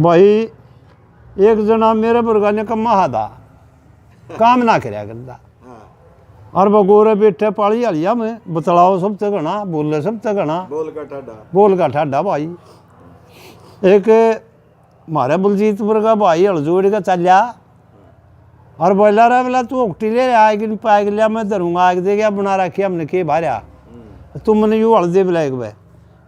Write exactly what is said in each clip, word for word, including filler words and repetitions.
भाई, एक जना मेरे वर्गा ने कम्मा हादा, काम ना करया करदा। हाँ। और वो गोरे बैठे पाली हलिया में, बतलाओ सबसे घना, बोले सबसे घना। बोल का ठाडा। बोल का ठाडा भाई। एक म्हारे बलजीत वर्गा भाई हल जोड़ के चाल्या और बोला, "रे बोला, तू ओकटी ले आ, एक दिन पाइक लिया, मैं धरूंगा, आग दे गया, बना रखी हमने के भार्या। हम्म। तू मने यू हल दे बोला एक बार।"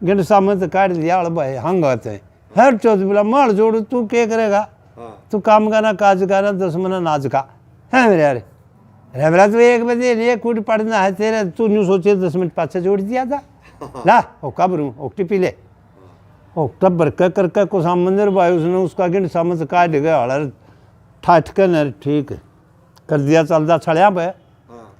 गिंड सामने तो काट लिया हल भाई, हंग आते हैं। हर चौथ बोला, "मैं हल जोड़ू, तू के करेगा? हाँ। तू काम का ना, काज का ना, दस मना नाच का।" है मेरे यार। रे बोला, "तू एक बजे ने एक कुट पड़ना है तेरे, तू न्यू सोचे दस मिनट पाछे जोड़ दिया था।" ला, ओका भरूं, ओकटी पी ले। ओकटा भरके करके कुछ मंदिर भाई, उसने उसका गिंड सामने काट गया, हल ठाठ के न ठीक कर दिया, चलदा छड़िया पे। हाँ।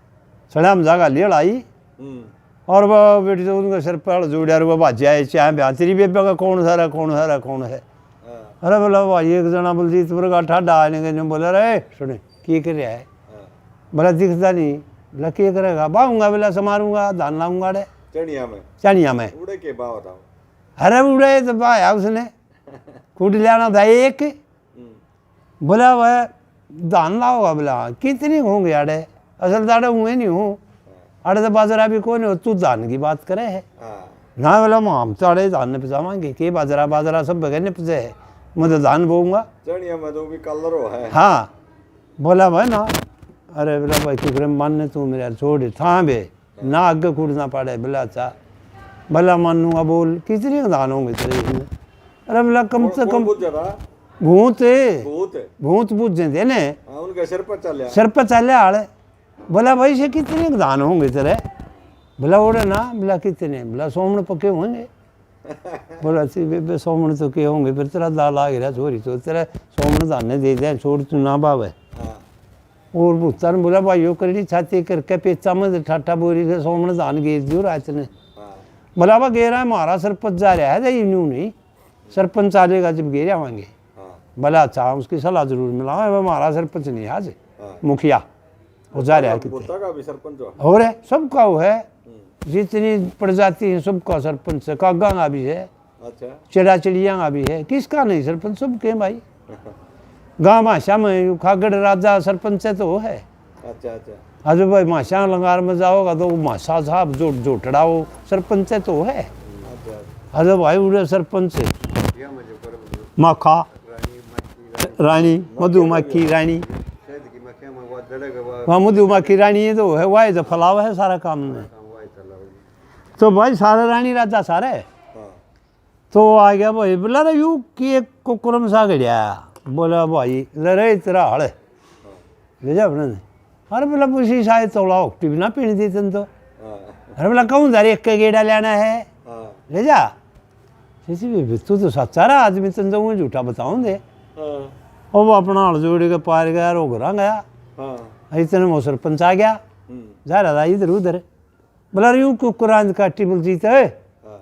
छड़िया में जागा ले आई। हम्म। और वो बेटी तो उनके सिर पे हल जोड़िया, वो भाज्या है, चाहे ब्याह, "तेरी बेबे का कौन सा रहा, कौन सा रहा, कौन है?" हाँ। अरे बोला, "भाई, एक जना बलजीत वर्गा ठाडा आने के बोला, रे सुने, की कर रहा है?" हाँ। बोला, "दिखता नहीं।" बोला, "की करेगा?" "बाहूंगा," बोला, "समारूंगा, धान लाऊंगा अड़े।" चनिया में। चनिया में। उड़े के भाव था? अरे उड़े तो भाया उसने। कुट लियाना था एक। हम्म। बोला, "वह धान लाओगा?" बोला, "हाँ।" "कितने होंगे आड़े?" "असल तो आड़े हुए नहीं हूँ, आड़े तो बाजरा भी कोई नहीं हो, तू धान की बात करे है।" हाँ। "ना," बोला, "हम तो आड़े धान निपजावांगे, के बाजरा, बाजरा सब बगैर निपजे है, मैं तो धान बोऊंगा।" चनिया में तो भी कलर हो है। हाँ। बोला, "भाई ना, अरे," बोला, "भाई, तू फिर मानने, तू मेरे छोड़, था बे।" ना आगे कूड़ना पाड़े, बोला, "अच्छा।" "भला मानूंगा, बोल, कितने धान होंगे तेरे इसमें?" अरे बोला, "कम से कम।" भूत। भूत बुझे थे ने। हाँ, उनके सिर पर चाल्या। सिर पर चाल्या आले। बोला, "भाई, से कितने धान होंगे तेरे?" बोला, "ओड़े ना।" बोला, "कितने?" बोला, "सौ मण पक्के होंगे।" बोला, "सी बेबे, सौ मण तो के होंगे, फिर तेरा दा लाग रहा छोरी, तो तेरा सौ मण धान ने दे दे, छोड़, तू ना भावे।" हाँ। और भूता ने बोला, "भाई, यो करड़ी छाती करके पेचा में ठाठा बोरी से सौ मण धान गेर दियो रात ने।" हाँ। बोला, "वह गेरा है, म्हारा सरपंच जा रहा है, तो न्यू नहीं, सरपंच आ जाएगा जब गेर आवांगे।" हाँ। बोला, "अच्छा, उसकी सलाह जरूर मिला, वह म्हारा सरपंच नहीं आज, हाँ। मुखिया, वो जा रहा है कितने।" भूता का भी सरपंच हो? और है, सबका वो है, हम्म। जितनी प्रजाति है, सबका सरपंच है, कागा का भी है। अच्छा। चिड़ा चिड़िया का भी है, किसका नहीं सरपंच, सबके भाई। गांव भाषा में यू खागड़ राजा सरपंच है तो है। अच्छा, अच्छा। आज भाई मासा लंगार में जाओगा तो मासा साहब जो झोटड़ा हो सरपंच है तो है। अच्छा, अच्छा। आज भाई उड़े सरपंच है। माखा रानी, मधुमक्खी रानी। वहाँ मधुमक्खी रानी है तो है, वही तो फैलाव है सारा काम में। तो भाई सारे रानी राजा सारे। हाँ। तो आ गया भाई, बोला, "रे, यू के कुकरम सा घड़िया?" बोला, "भाई, ले रे, तेरा हल है। ले जा अपने ने।" अरे बोला, "पुसी शायद तोला ओकटी भी ना पीने दी तन तो।" हाँ। अरे बोला, "कहूँ धर एक के गेड़ा लेना है, हाँ। ले जा।" "सीसी बेबे, तू तो सच्चा रहा आदमी, तन तो वो झूठा बताऊँ दे।" हाँ। और वो अपना हल जोड़ के पार गया और वो घरा गया। हाँ। इतने में सरपंच आ गया, हम्म। जा रहा था इधर उधर। बोला, "रे, यू कुकरांद काटी बोल जीता है।" हाँ।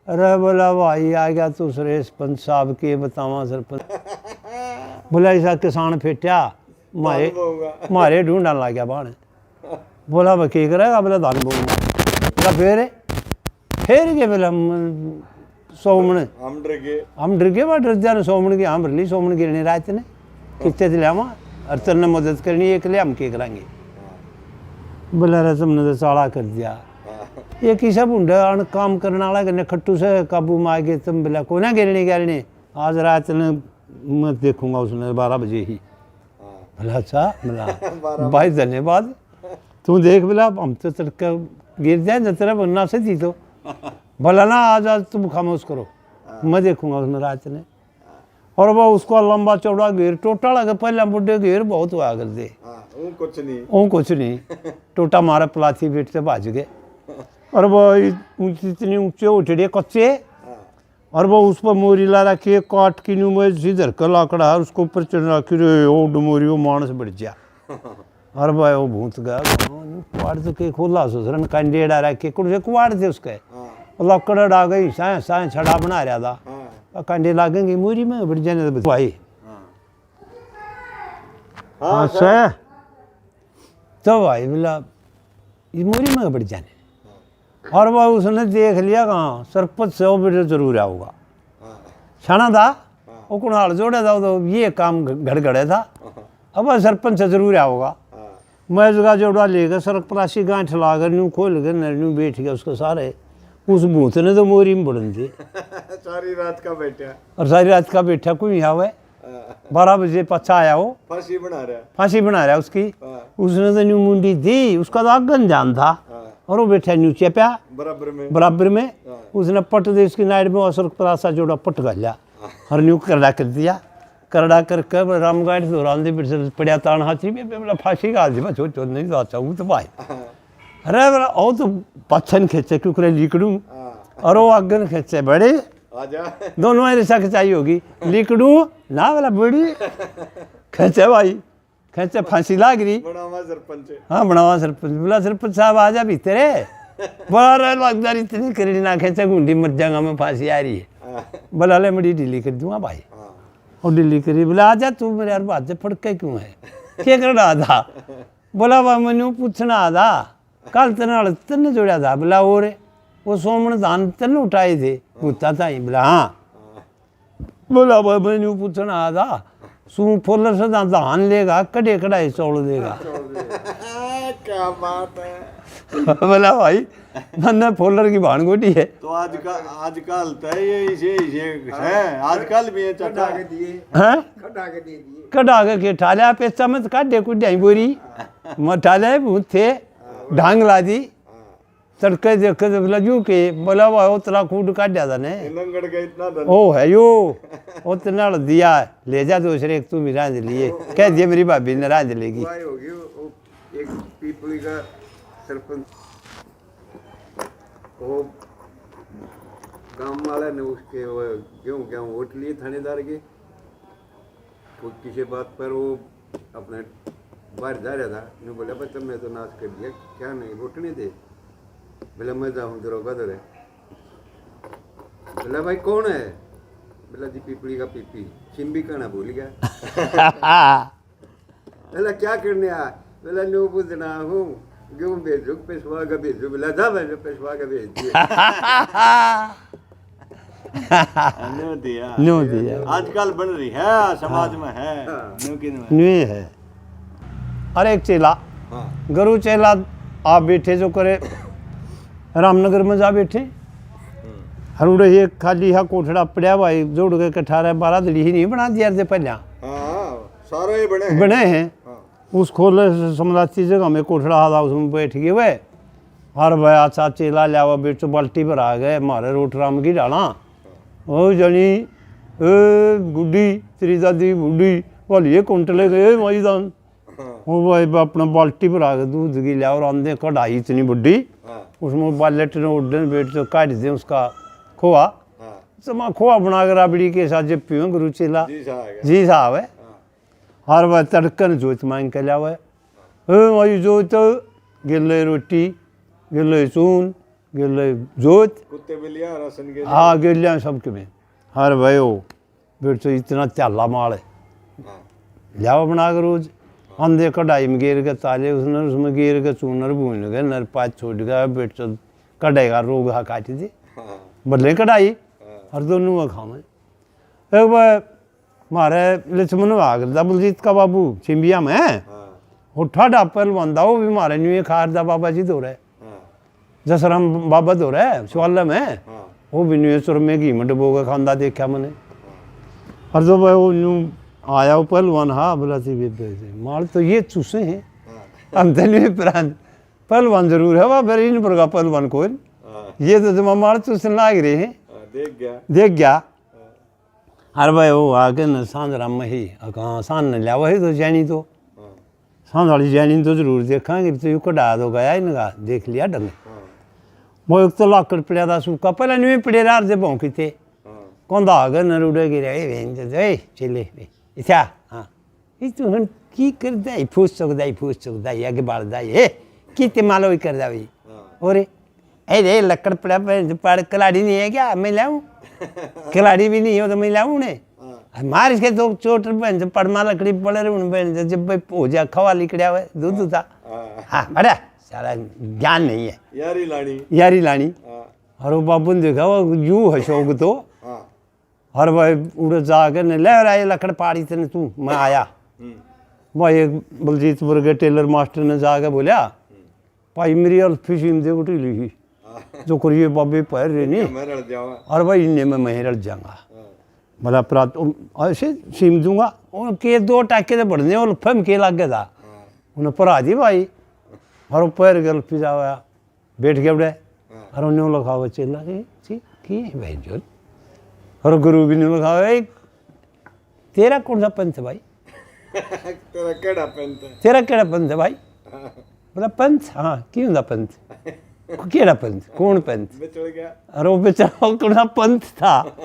अरे बोला, "भाई आ गया तू सुरेश पंच साहब, के बतावा सरपंच।" बोला, "ऐसा किसान फेटिया, मारे, धान बोऊंगा। मारे ढूंढा लग गया बाण।" बोला, "भाई के करेगा?" बोला, "धान बोऊंगा।" बोला, "फिर?" "फिर के?" बोला, "हम सौ मण।" हम डर गए। हम डर गए, वह डर जाने, सौ मण की हम भर ली, सौ मण गिरने रात ने। कितने से लियावा? और तेरे मदद करनी, एक ले हम के करांगे? हाँ। बोला, "रे, तुमने तो चाला कर दिया।" हाँ। ये किसा भुंडा अन काम करने वाला कने खट्टू से काबू में आ गए, तुम बोला, "कोना गिरनी गिरनी, आज रात ने मैं देखूंगा उसने बारह बजे ही।" हाँ। बोला, "अच्छा।" बोला, बारह बजे। "भाई, धन्यवाद।" तू देख बोला, हम तो तड़के गिर जाए, जब तेरा बनना से जी तो। बोला ना, "आज, आज तुम खामोश करो, हाँ। मैं देखूंगा उसने रात ने।" और वो उसका लंबा चौड़ा घेर, टोटा लगे, पहले बुढ़े घेर बहुत हुआ कर दे। हाँ, वो कुछ नहीं। वो कुछ नहीं। टोटा मारे पलाथी बेट से भाज गए। और वो इ-, ऊंची, इतनी ऊंचे उठड़े कच्चे। हाँ। और वो उस पर मोरी ला रखी है, काट की न्यू में जिधर का लाकड़ा है, उसको ऊपर चढ़ रखी रे, ओ डमोरी, वो मानस बढ़ जा। अरे भाई, वो भूत गया, न्यू कुआड़ तो के खोला ससुरन, कंडेड़ा रखे, कुण से कुआड़ थे उसके? हाँ। वो लकड़ आ गई, साए, साए छड़ा बना रहा था। हाँ। और कंडे लागेंगे, मोरी में बढ़ जाने तो भाई। हाँ। हाँ, हाँ, सर। सर। तो भाई बोला, "ये मोरी में बढ़ जाने।" हाँ। और वो उसने देख लिया, कहाँ सरपंच से वो बेटे जरूर आओगा। हाँ। छाना था? हाँ। वो कुणाल जोड़े था, वो तो ये काम घ-, घड़ घड़े था। अब सरपंच जरूर आओगा। हाँ। मैं जगह जोड़ा लेकर सड़क पलासी गांठ लाकर न्यू खोल के न न्यू बैठ गया उसके सारे। उस भूत ने तो मोरी में बड़न दी। सारी रात का बैठा। और सारी रात का बैठा, कोई नहीं आवे। हाँ। बारह बजे पाछा आया वो। फांसी बना रहा। फांसी बना रहा उसकी। हाँ। उसने तो न्यू मुंडी दी, उसका तो आगन ध्यान था। हाँ। और वो बैठा न्यू चेप्या। बराबर में। बराबर में। हाँ। उसने पट दे उसकी नाइट में, और सड़क पलासा जोड़ा पट घाल्या। हाँ। और न्यू करड़ा कर दिया। करड़ा करके रामगाट दोरान दे बिरसे पड़या तान हाथी में, बोला, "फांसी घाल दे, मैं छोड़, छोड़ नहीं जाता हूँ तो भाई।" हाँ। अरे बोला, "ओ तो पाछन खेचे, क्यों करे लिकड़ू?" हाँ। और वो आगन खेचे, बड़े। आजा। दोनों ऐसे खिंचाई होगी, लिकड़ू ना बोला, बड़ी। खेचे भाई, खेचे, फांसी लाग रही। बनावा सरपंच। हाँ, बनावा सरपंच। बोला, "सरपंच साहब, आजा भीतर।" बारह लगदार इतनी करड़ी ना खेचे, गुंडी मर जाऊंगा मैं, फांसी आ रही है। हाँ। बोला, "ले, मड़ी ढीली कर दूंगा भाई।" हाँ। और ढीली करी, बोला, "आजा तू मेरे यार, बात फड़के क्यों है? क्या करना था?" बोला, "बा, मैंने पूछना था, कल तेरे नाल तन्ने जोड़ा था।" बोला, "और?" "वो सोमन धान तन्ने उठाए थे, भूता ताई।" बोला, "हाँ।" बोला, "भाई, मैं न्यू पूछण आया था, सू फोलर से दा-, धान लेगा, कड़े कढ़ाई चौल देगा?" क्या बात है। बोला, "भाई, मन्ने फोलर की भाण गोटी है।" तो आज का, आजकल तो ये इसे, इसे है, आजकल भी ये चटा। कटा के दिए। हैं? कटा के दे दिए। कटा के के ठाल्या, पेचा में तो काढ़े कुछ ढाई बोरी। मैं ठाल्या, भूत थे, ढांग ला दी। तड़के देखे तो बोला, "जू के?" बोला, "वो उतरा कूद काढ़ा था ने।" ये नंगड़ का इतना धन। ओ है यो, उतना दिया, "ले जा दूसरे एक, तू भी रांध लिए।" कह दिए, "मेरी भाभी ने रांध लेगी।" बुआई होगी, वो एक पीपली का सरपंच, वो गांव वाले ने उसके वो गेहूं, गेहूं वोट लिए थानेदार के। वो किसी बात पर वो अपने बाहर जा रहा था, न्यू बोला, "भाई, तुमने तो नाश कर दिया, क्या नहीं, वोट नहीं दे?" बोला, "मैं जाऊँ दरोगा धोरे।" बोला, "भाई, कौन है?" बोला, "जी, पीपली का पीपी, सिम्बी कहना भूल गया।" बोला, "क्या करने आ?" बोला, "न्यू बुझना हूँ, गेहूं भेजू, पेशवा का भेजू।" बोला, "जा भाई, पेशवा का भेज दिए।" न्यू दिया। न्यू दिया। आजकल बन रही है, समाज में है। हाँ। न्यू की न्यू है। न्यू है। अरे एक चेला, हाँ। गुरु चेला आप बैठे जो करे, रामनगर में जा बैठे। हम्म। हर उड़े एक खाली हा कोठड़ा पड़ा भाई, जोड़ के अठारह बारह दड़ी ही नहीं बना दिया थे पहला। हाँ, सारे ही बने हैं। बने हैं। हाँ। उस खोले से समलाची जगह में कोठड़ा आला, उसमें बैठ गए वे। हर भाई अच्छा चेला ल्यावा, बेचो बाल्टी भरा गए, मारे रोट राम की डाला। ओ जनी, ए गुड्डी, तेरी दादी बूढ़ी, वाली ये कुंटले गए, ए माई दान। हाँ। ओ भाई, अपना बाल्टी भरा के दूध की ल्यावा और आंदे कढ़ाई इतनी बड्डी, हाँ। उसमें बालट ने उड्डन बैठ तो काट दे उसका खोआ। हाँ। तो मैं खोआ बना के राबड़ी के साथ जब पीऊँ गुरु चेला। जी साहब है। जी साहब है। हाँ। हर बार तड़कन जोत मांग के लावे। ए भाई जोत, गिल्ले रोटी, गिल्ले चून, गिल्ले जोत। कुत्ते बिल्लियां राशन के लिए। हाँ, गिल्लियां सबके में। हर भाई हो, बेटो इतना चाला माल है। हाँ। लावा बना के रोज। हाँ। आंदे कढ़ाई में गेर के ताले, उसने उसमें गेर के चूनर भून के, नर पाँच छोड़ के, बेटो कढ़ाई का रोग हा काट दे। हाँ। बदले कढ़ाई, हाँ। हर दोनों में खावे। एक बार म्हारे लक्ष्मण भाग दा बलजीत का बाबू छिंबिया में, हाँ। वो ठाडा पहलवान दा, वो भी म्हारे न्यू खार दा बाबा जी धोरे, हाँ। जसराम बाबा धोरे, शिवालय में, हाँ। वो भी न्यू सुरमे घी में डबो के खांदा देखा मैंने। हाँ। और जब वो न्यू आया वो पहलवान, हाँ, बोला थी बेबे से, माल तो ये चूसे हैं। हाँ। हम तो न्यू प्रांत पहलवान जरूर है, वह फिर इन पर का पहलवान कोई। हाँ। ये तो जमा माल चूसने लाग रहे हैं। हाँ, देख गया। देख गया। हाँ। अरे भाई, वो आके न सांझ राम ही, अका सांझ न ल्यावा ही तो जैनी तो। हाँ। सांझ वाली जैनी तो जरूर देखांगे, तो यू कढ़ा दो गया इनका, देख लिया ढंग। हाँ। वो एक तो लाकड़ पड़ा था सूखा, पहले न्यू पड़े रहा थे भौंकी थे। हाँ। कौन दा आगे न रुड़े गिरे, ए वेंज, ए, चले, ए, इसा, हाँ। ये तो हम की कर दे, फूस चुक दे, फूस चुक दे, आगे बढ़ दे, ए, की ते मालो ही कर दे भाई। हाँ। और ए रे, लकड़ पड़ा, बहन से पड़, कलाड़ी नहीं है क्या? मैं लाऊं? कलाड़ी भी नहीं हो तो मैं लाऊं ने? हाँ। मार इसके दो चोट, बहन से पड़मा लकड़ी पड़े रहे, उन बहन से जब भाई हो जा, खवा लिकड़िया हुआ, दूध था। हाँ। हाँ, बड़ा साला ज्ञान नहीं है। यारी लानी। यारी लानी। हाँ। और वो बाबू ने देखा, वो यू है शौक तो। हाँ। हर भाई उड़े जाके ने, "ले रहा ये लकड़ पाड़ी तने तू, मैं आया।" हम्म। भाई एक बलजीतपुर के टेलर मास्टर ने जाके बोला, "भाई मेरी अल्फी सीम दे, उठी ली ही।" हाँ। जो करिए बाबे पहर रहे नहीं। मैं रल जावा। और भाई इन्ने में मैं रल जाऊंगा। हाँ। भला प्रात-, उम, ऐसे सीम दूंगा। उनके दो टाके तो बढ़ने और फम के लागे था। हाँ। उन्हें परा दी भाई। और वो पैर गल पिजावा, बैठ गया बड़े। हाँ। और उन्हें लखावा चेला के, "की, की है भाई जो?" और गुरु भी नहीं लखावा, "ए, तेरा कौन सा पंथ है भाई?" तेरा केड़ा पंथ है? तेरा केड़ा पंथ है भाई? हाँ। बोला, "पंथ? हाँ, की हुंदा पंथ? केड़ा पंथ? कौन पंथ?" बिचड़ गया। और वो बेचारा वो कौन सा पंथ था?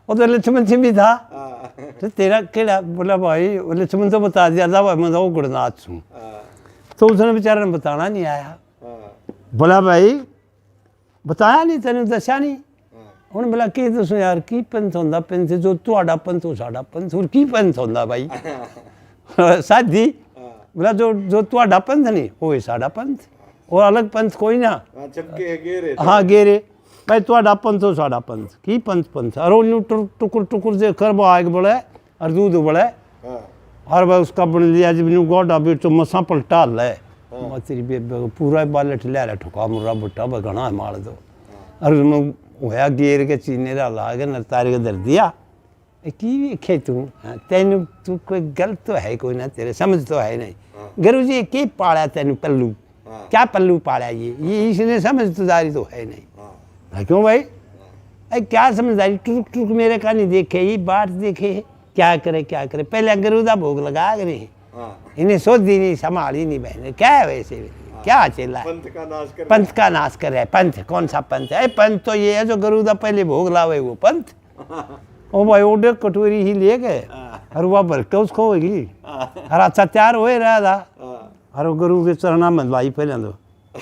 वो तो लक्ष्मण सिंह भी था। हाँ। तो तेरा केड़ा? बोला, "भाई, वो लक्ष्मण तो बता दिया था, भाई, मैं तो वो गुरुनाथ हूँ।" हाँ। तो उसने बेचारे ने बताना नहीं आया। हाँ। बोला, "भाई, बताया नहीं, तैने दस्या नहीं।" हाँ। उन्हें बोला, "की दसूं यार, की पंथ होंदा? पंथ जो तुहाडा पंथ, वो साडा पंथ, और की पंथ होंदा भाई?" साधी। हाँ। बोला, "जो, जो तुहाडा पंथ नहीं, वो ही साडा पंथ, और अलग पंथ कोई ना।" हाँ, चपके है, गेरे। हाँ, गेरे। भाई, तुहाडा पंथ, वो साडा पंथ, की पंथ, पंथ। और वो न्यू टुर-, टुकुर, टुकुर देख कर वो आग बढ़े, और दूध उबले। हाँ। और भाई उसका बन लिया, जब न्यू गोडा भी तो मसा पलटा ले। हाँ। मैं तेरी बेबे को पूरा बालट ले रहा, ठुका मुर्रा बुट्टा, भाई घना है माल दो। हाँ। और उसमें होया गेर के चीने रा ला के नरतारे के धर दिया। "ए, की वेखे तू? हाँ, तैनू, तू कोई गलत तो है कोई ना, तेरे समझ तो है नहीं।" हाँ। "गुरु जी, की पाला तैनू पल्लू? हाँ। क्या पल्लू पाला ये? ये इसने समझदारी तो है नहीं।" हाँ। मैं, "क्यों भाई?" हाँ। "ए, क्या समझदारी? टुक टुक मेरे का नहीं देखे, ये बाट देखे, क्या करे, क्या करे? पहले गुरु दा भोग लगा करे।" हाँ। "इन्हें सोधी नहीं, संभाली नहीं बहने, क्या है वैसे? हाँ। क्या चेला है? पंथ का नाश कर पंथ का नाश कर रहा है, पंथ, कौन सा पंथ है? ए, पंथ तो ये है जो गुरु दा पहले भोग लावे, वो पंथ।" ओ भाई, ओडे कटोरी ही ले गए। हाँ। और वह भर के उसको होगी। हाँ। और अच्छा तैयार होए रहा था। हाँ। और वो गुरु के चरणा में लाई पहले तो।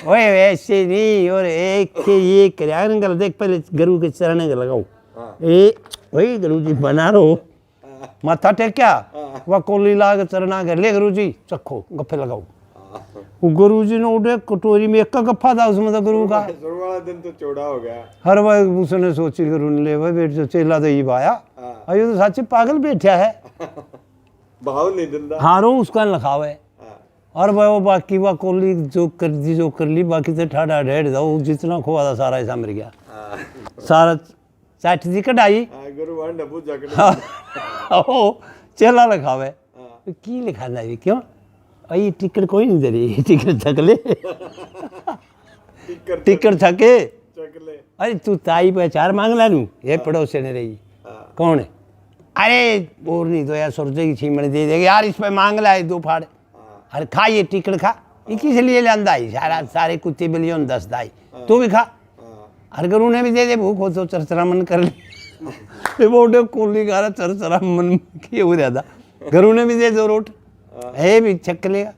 "ओए, वैसे नहीं, और एक के ये करया एंगल देख, पहले गुरु के चरण के लगाओ।" हाँ। ए, वही गुरु जी बना रहो। हाँ। माथा टेक्या, हाँ। वह कोली लाग चरणा के, "ले गुरु जी, चखो, गप्फे लगाओ।" हाँ। वो गुरु जी ने उठे, कटोरी में एक का गप्फा था उसमें तो गुरु का। शुरू वाला दिन तो चौड़ा हो गया। हर बार उसने सोची, गुरु ने, "ले भाई बैठ जा, चेला तो ही आया।" हाँ। और ये तो सच्ची पागल बैठा है। भाव नहीं दिंदा। हारो उसका लखावे। हाँ। और भाई वो बाकी वा कोली जो कर दी, जो कर ली, बाकी तो ठाडा ढेड़ जाओ, जितना खोआ था सारा ऐसा मर गया। हाँ। सारा चाट दी कढ़ाई। हाँ, गुरु भांडा पूजा कढ़ाई। हाँ, ओ, चेला लिखावे। हाँ। तो की लिखांदा है, क्यों? "अई टिकट कोई नहीं दे रही, टिकट छक ले।" टिकट टिकट छके। छक ले। "अरे तू ताई पे चार मांग ला नू, ये हाँ। पड़ोसे ने रही।" हाँ। "कौन है?" "अरे और नहीं तो यार, सुरजे की छीमण दे देगा यार, इस पे मांग ला दो फाड़।" हाँ। "अरे खा ये टिकट खा।" "ये किस लिए लांदा है? सारा, सारे कुत्ते बिल्लियों ने दसदा है। हाँ। तू भी खा।" हाँ। "अरे गुरु ने भी दे दे, भूख हो तो चरचरा मन कर ले।" ये बोले कोली का रहा चरचरा मन के हो जाता। "गुरु ने भी दे दो रोट।" हाँ। "हे भी छक लेगा।"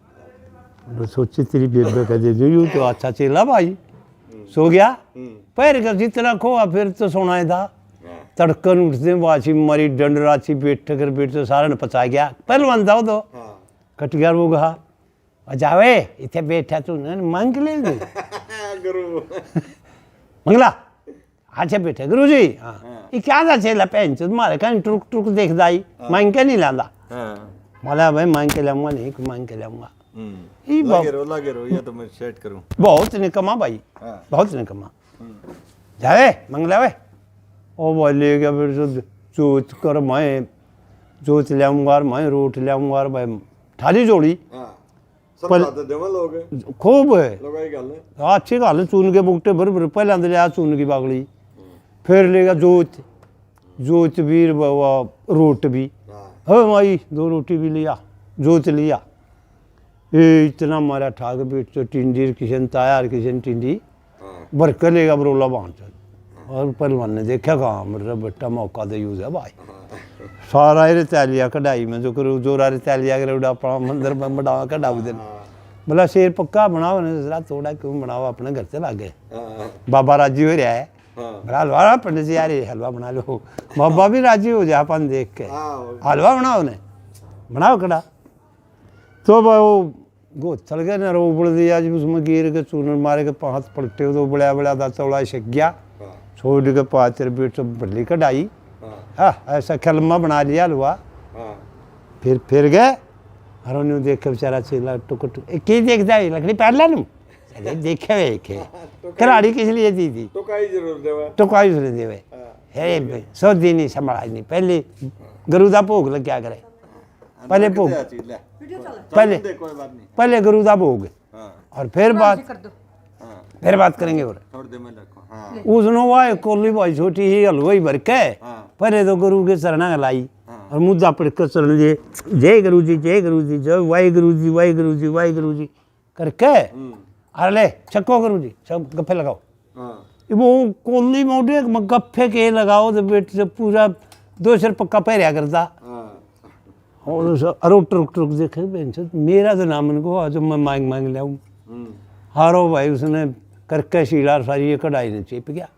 वो सोचे, "तेरी बेबे का दे दो, यू तो अच्छा चेला भाई।" हम्म। सो गया। हम्म। पैर का जितना खोआ फिर तो सोना ही था। हाँ। तड़कन उठते वाची मारी डंड राची बैठ कर बैठ तो सारा ने पचा गया। पहलवान था वो तो। हाँ। कट गया वो घा। "आ जावे, इथे बैठा तू ना, मांग ले तू।" गुरु। "मंगला, अच्छा बैठे गुरु जी।" हाँ। हाँ। "ये क्या था चेला पहन चो तुम्हारे, कहीं टुक टुक देखदा ही, हाँ। मांग के नहीं लांदा?" हाँ। बोला, "भाई मांग के लाऊंगा नहीं, मांग के लाऊंगा।" हम्म। ये लागे बहुत रहो, लागे रहो, ये तो मैं सेट करूँ। बहुत निकम्मा भाई, हाँ। बहुत निकम्मा। हम्म। "जावे, मंगला वे।" ओ भाई ले गया फिर तो जोत कर मैं, जोत ल्याऊंगा और मैं रोट ल्याऊंगा और भाई थाली जोड़ी। हाँ। सब पल-, खाते देवे लोग। खूब है। लोग ये गल है। अच्छी गल है, चून के बुकटे भर भर, पहले अंदर लिया चून की बागली, हम्म। फिर लेगा जोत, जोत भी वा-, वा-, रोट भी। हाँ। हो भाई, दो रोटी भी लिया, जोत लिया। ए, इतना मारा ठाक बैठ तो टिंडी, किशन ताया और किशन टिंडी। हाँ। भर के लेगा बरोला बांध। और पहलवान ने देखा, "कहाँ मेरा बेटा मौका दे यूज है भाई।" हाँ। सारा ही रितालिया कढ़ाई में जो करो, जोरा रितालिया करे, उड़ा अपना मंदिर में बड़ा कढ़ाऊ दे। हाँ। बोला, "शेर पक्का बनाओ ना, जरा थोड़ा क्यों बनाओ, अपने घर से लागे।" हाँ। बाबा राजी हो रहा है। हाँ। बोला, "हलवा ना पंडित जी, यार ये हलवा बना लो।" बाबा भी राजी हो जाए अपन देख के। हाँ, वो हलवा बनाओ ने, बनाओ कड़ा। तो भाई वो गोथल के ना रो उबल दिया जी, उसमें गिर के चूरन मारे के पांच पलटे, तो बड़ा बड़ा दा चौड़ा छक गया। हाँ। छोड़ के पाचर बैठ तो भली कढ़ाई। हाँ, ऐसा कलमा बना लिया हलवा। हाँ। फिर फिर गए। और उन्हें देख के बेचारा चेला टुक टुक, "ए, की देखता है, लकड़ी पाड़ ला नू?" अरे देखे हुए एक है। तो कराड़ी किस लिए दी थी? तो काई जरूर देवे। तो काई जरूर देवे। हाँ। हे भाई, सो दिन ही संभाला नहीं। पहले गुरु दा भोग लग क्या करे? हाँ, पहले भोग। पहले, कोई बात नहीं। पहले गुरु दा भोग। हाँ। और फिर बात, कर दो। हाँ। फिर बात करेंगे। और थोड़ी देर में रखो। हाँ। उसने वह कोली भाई छोटी ही हलवाई भर के, हाँ। पहले तो गुरु के चरणा लाई। हाँ। और मुद्दा पड़ के चरण लिए, "जय गुरु जी, जय गुरु जी, जय वाहे गुरु जी, वाहे गुरु जी, वाहे गुरु जी" करके, हम्म। "अरे ले, छको गुरु जी, सब गप्फे लगाओ।" हाँ। वो कोली मोटे में गप्फे के लगाओ तो बेट से पूरा दो सिर पक्का पहरिया करता। हाँ। और उस, अरे टुक टुक देखे, बेंच, मेरा तो नाम इनको, आज मैं मांग मांग ले आऊँ। हम्म। हारो भाई, उसने करके शीला सारी ये कढ़ाई ने चेप गया,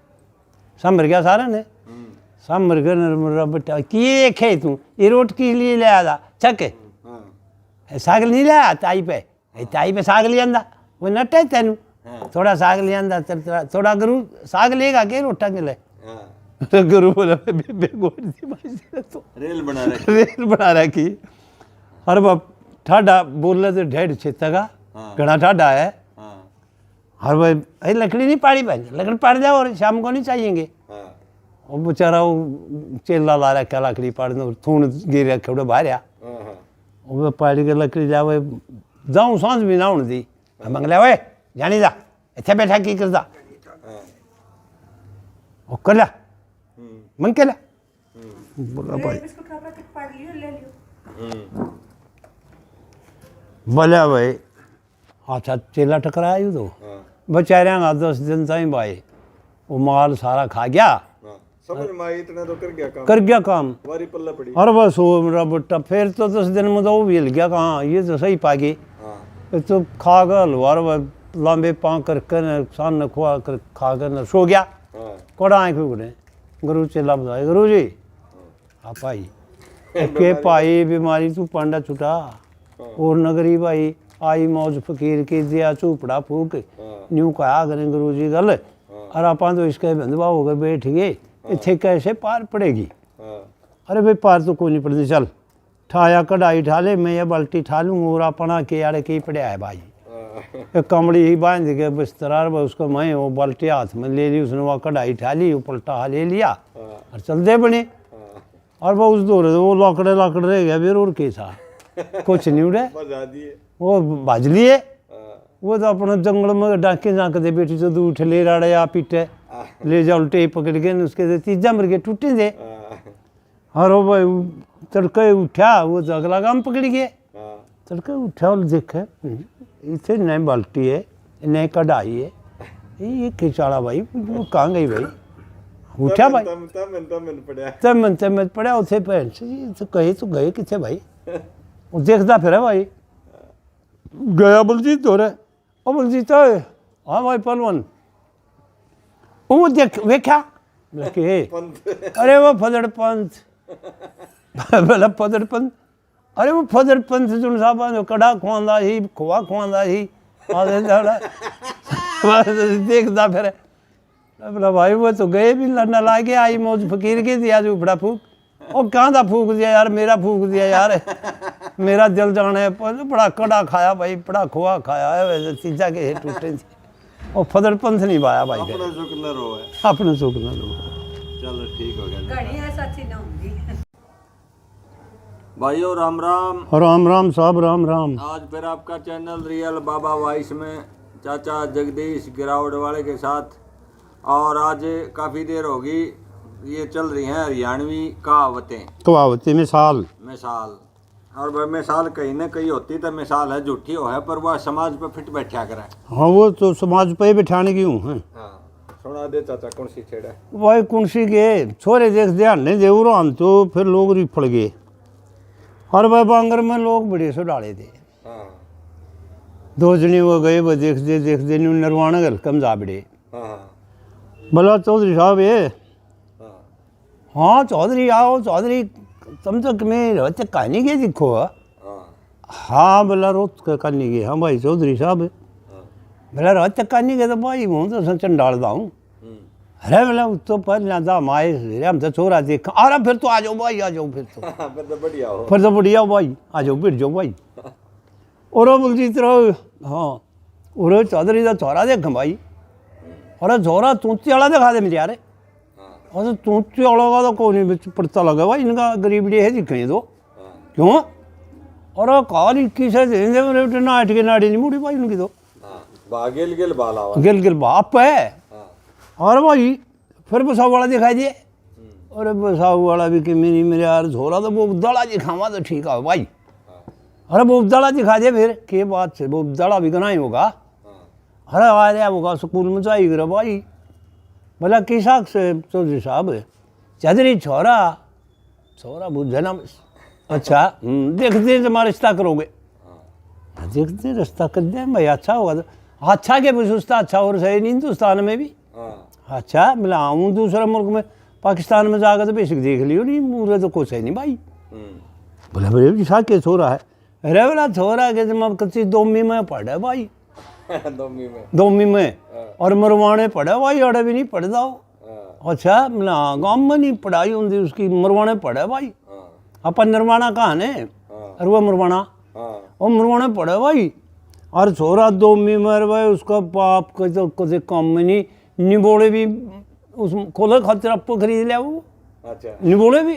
संभर गया सारे ने। हम्म। संभर गया, नरमुरा बेटा, "की देखे तू, ये रोट किस लिए ले आया था? छक।" हाँ। सागल नहीं ले आया ताई पे? ए, ताई पे साग ले आंदा, वो नटे तेनू। हाँ। थोड़ा साग ले आंदा, थोड़ा, थोड़ा गुरु साग लेगा के रोटा के ले? हाँ। तो गुरु बोला, "बे-, बे-, बेगोड़ दी भाई जी ने तो रेल बना रखी।" रेल बना रखी। हर बाप ठाडा बोले तो ढेड छेता का, हाँ। घना ठाडा है। हाँ। हर भाई, "ए, लकड़ी नहीं पाड़ी भाई, लकड़ी पाड़ जाओ और शाम को नहीं चाहिएंगे।" हाँ। वो बेचारा वो चेला ला रखा लकड़ी पाड़ने, थून गिर रखे उड़े बाहर आ। हाँ, हाँ। वो पाड़ी के लकड़ी जावे, जाऊं सांझ भी ना होने दी। मंगला, "ओए, जानी जा, इत्थे बैठा की करदा?" हाँ। वो कर ला। हम्म। मन के ला। हम्म। बोला, "भाई।" बिस्कुट का पैकेट पाड़ लियो, ले लियो। हम्म। बोला, "भाई।" अच्छा, चेला टकराया यू तो। हाँ। बेचारियां का दस दिन ताई भाई, वो माल सारा खा गया। हाँ। समझ में आई, इतना तो कर गया काम। कर गया काम। वारी पल्ला पड़ी। अरे बस वो मेरा बेटा, फिर तो दस दिन में तो वो भी हिल गया, कहाँ ये तो सही पा गई। हाँ। ये तो खा गया हलवा, और वह लांबे पां करके न, सान न खुआ कर, खा कर न सो गया। हाँ। कड़ा आंख उगड़े, गुरु चेला बताए, "गुरु जी।" हाँ। "हाँ भाई।" "के भाई बीमारी तू पांडा छुटा।" हाँ। "और नगरी भाई आई मौज फकीर की, दिया झूपड़ा फूक।" हाँ। न्यू कहा करें गुरु जी गल। हाँ। "और आप तो इसके बंधवा होकर बैठ गए, हाँ। इत्थे कैसे पार पड़ेगी?" हाँ। "अरे भाई, पार तो कोई नहीं पड़ती, चल, ठाया कढ़ाई ठा ले, मैं ये बाल्टी ठा लूँ, और अपना के आड़े के ही पड़ा है भाई।" हाँ। एक कमड़ी ही बांध के बिस्तरा, और उसको मैं वो बाल्टी हाथ में ले ली, उसने वो कढ़ाई ठा ली, वो पलटा ले लिया, हाँ। और चल दे बने। हाँ। और वो उस दौर वो लाकड़े, लाकड़ रह गया, फिर और के था? कुछ नहीं उड़े। बजा दिए। वो भाज लिए। हाँ। वो तो अपना जंगल में डाके जाके दे बेटी तो दूर उठे ले राड़े आ पीटे। हाँ। ले जाओ टेप पकड़ के न उसके दे तीजा मर के टूटे दे। हाँ। हरो भाई उ-, तड़के उठा, वो तो अगला काम पकड़ गए। हाँ। तड़के उठा और देखे, "इतने नए बाल्टी है, नए कढ़ाई है, ये, ये खिचाड़ा भाई, वो कहाँ गई भाई?" उठा भाई। तमन, तमन, तमन पड़ा। तमन, तमन पड़ा, उठे भैन से, "ये तो गए, तो गए किथे भाई?" वो देखता फिर है भाई। गया बलजीत धोरे। "ओ बलजीत ओए।" "हाँ भाई पहलवान।" "वो देख, वेख्या?" बोला, "के?" पंथ। "अरे वो फदड़ पंथ।" बोला, "फदड़ पंथ?" "अरे वो फदड़ पंथ जुन साहब जो कड़ा खुआंदा ही, खोआ खुआंदा ही, आधे दाड़ा।" बस देखता फिर। बोला, "भाई, वो तो गए भी लड़ना लागे, आई मौज फकीर की थी, आज उपड़ा फूक।" "ओ, कहाँ था फूक दिया यार, मेरा फूक दिया यार, मेरा दिल जाने।" पर बड़ा कड़ा खाया भाई, बड़ा खोआ खाया है, वैसे चीजा के हे टूटे थी। वो फदर पंथ नहीं पाया भाई, अपने सुख न रोए। अपने सुख न रोए। चलो, ठीक हो गया। घणी है साची ना होंगी। भाइयों, राम राम। राम राम साहब, राम राम। आज फिर आपका चैनल रियल बाबा वॉइस में चाचा जगदीश गिरावट वाले के साथ, और आज काफ़ी देर होगी, ये चल रही हैं हरियाणवी कहावतें। कहावतें, मिसाल। मिसाल। और भाई, मिसाल कहीं ना कहीं होती तो मिसाल है, झूठी हो है, पर वह समाज पे फिट बैठा करे। हाँ, वो तो समाज पे ही बिठाने की हूँ है। हाँ, सुना दे चाचा, कौन सी छेड़ा है? भाई, कौन सी के छोरे देख ध्यान नहीं दे, उरान तो फिर लोग रिफड़ गए। और भाई, बांगर में लोग बड़े से डाले थे। हाँ। दो जने वो गए, वो देखते, देखते न्यू नरवाना हल्कम जा बड़े। हाँ, हाँ। बोला, "चौधरी साहब, ये?" हाँ। "हाँ, चौधरी आओ, चौधरी, तुम तो कमी रहते कहानी के दिखो।" हाँ। "हाँ," बोला, "रोज के कहानी के, हाँ भाई चौधरी साहब।" हाँ। बोला, "रोज के कहानी के तो भाई, हूँ तो चंडाल दा हूँ।" हम्म। अरे बोला, "उस तो पर ना था, हम आए सवेरे, हम तो छोरा देखा।" "अरे फिर तो आ जाओ भाई, आ जाओ फिर तो।" फिर तो बढ़िया हो। "फिर तो बढ़िया भाई, आ जाओ, बैठ जाओ भाई।" और वो बोलती तरह, "हाँ।" "और वो चौधरी का छोरा देख भाई।" "अरे छोरा तूती वाला दिखा दे मेरे यार।" हाँ। "अरे तूती वाला का तो कोई नहीं पड़ता लगा भाई, इनका गरीबड़ी है जी कहीं तो।" हाँ। "क्यों?" "अरे काल इक्कीस है, दे दे मेरे बेटे, नाट के नाड़ी नहीं मुड़ी भाई उनकी तो।" हाँ, बा गेल गेल बा लावा। गेल गेल बा, आप है। हाँ। और भाई, फिर बसाऊ वाला दिखाई दिए। हम्म। अरे बसाऊ वाला भी कि मेरी, मेरे यार, झोला तो वो दला दिखावा तो ठीक है भाई। हाँ। अरे वो दला दिखा दे फिर, के बात है, वो दला भी गना ही होगा। हाँ। अरे आ रहा होगा स्कूल में, जाई करे भाई। बोला, "किसा से चौधरी साहब?" "चौधरी छोरा।" छोरा बुझे ना बस। "अच्छा, हम्म, देखते हैं तुम्हारा रिश्ता करोगे।" हाँ। "देखते हैं, रिश्ता कर दे भाई, अच्छा होगा तो।" अच्छा के बस उसका अच्छा और सही नहीं हिंदुस्तान में भी। हाँ। "अच्छा।" बोला, "हाँ, हूँ दूसरे मुल्क में, पाकिस्तान में जाकर तो बेसिक देख लियो नहीं, मुझे तो कुछ है नहीं भाई।" हम्म। बोला, "बोले जी, सा के छोरा है?" "अरे बोला, छोरा के जमा कच्ची दोमी में पढ़े भाई।" दोमी में। दोमी में। हाँ। "और मरवाने पढ़े भाई, अड़े भी नहीं पढ़ता हो।" हाँ। "अच्छा।" "ना, गांव में नहीं पढ़ाई होती उसकी, मरवाने पढ़े भाई।" हाँ। "अपन नरवाना कहाँ ने?" हाँ। "और वो मरवाना।" हाँ। "वो मरवाने पढ़े भाई।" और छोरा दोमी में भाई, उसका बाप के तो कदे काम में नहीं, निबोले भी उस खोले खातिर आपको खरीद लिया वो। अच्छा। निबोले भी।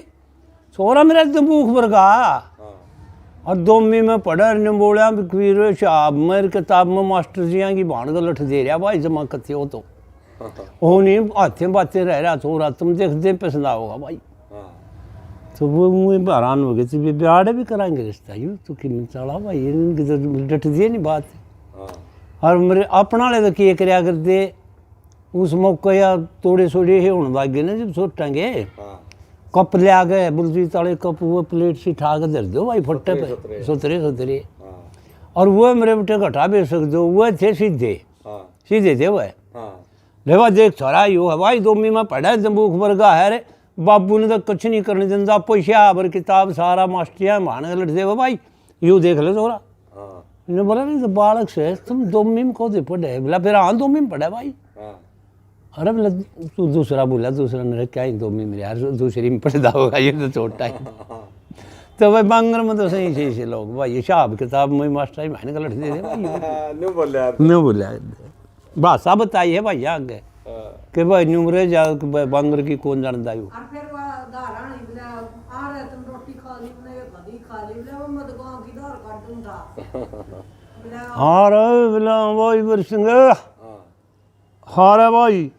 छोरा मेरा दबूख वर्गा। हाँ। और दोमी में पढ़े, निबोलिया भी कबीर साहब, मेरी किताब में मास्टर जियां की भाण का लठ दे रहा भाई, जमा कत्ते हो तो। हाँ। "ओ नहीं, हाथे बातें रह रहा छोरा, तुम देख दे पसंद आओगा भाई।" हाँ। तो वो मुँह हैरान हो गए, "तो ये ब्याह भी कराएंगे रिश्ता, यू तो किन चाला भाई, इनकी तो डट दिए नहीं बात।" हाँ। और मेरे अपना ले तो के करया कर दे, उस मौके या तोड़े सोड़े हे होने लग गए ना जब सोटांगे। हाँ। कप ले आ गए, बुलजीत वाले कप, वो प्लेट सी ठा के धर दो भाई, फट्टे पे। सुथरे, सुथरे। सुथरे, सुथरे। हाँ। और वो मेरे बेटे घटा बेच सक दो, वो थे सीधे। हाँ। सीधे थे वो। हाँ। ले भाई देख छोरा, यो है भाई, दोमी में पढ़ा है, जम्बूक वर्गा है रे। बाबू ने तो कुछ नहीं करने देता, पैसे आबर किताब सारा मास्टरिया भाण लट दे भाई, यू देख ले छोरा। हाँ। ने बोला, "नहीं तो बालक से तुम दोमी में को दे पढ़े?" बोला, "फिर हाँ, दोमी में पढ़ा भाई।" हाँ। अरे बोला, "तू दूसरा बोला, दूसरा ने क्या ही दोमी में यार, दूसरी में पढ़ता होगा, ये तो छोटा है।" तो भाई बांगर में तो सही, सही से लोग भाई, ये हिसाब किताब में मास्टर ही भाण का लट दे दे भाई। न्यू बोला यार। न्यू बोला। भाषा बताई है भाई आगे। हाँ। कि भाई न्यू रे जा, कि भाई बांगर की कौन जानता है। और फिर वो धारण इबला, "आ रहे तुम रोटी खा ली, मैंने ये गधी खा ली, बोले, वो मत गाँव की धार काटूं था।" बोले, हाँ रे, बोला, भाई वीर सिंह। हाँ। हाँ रे भाई।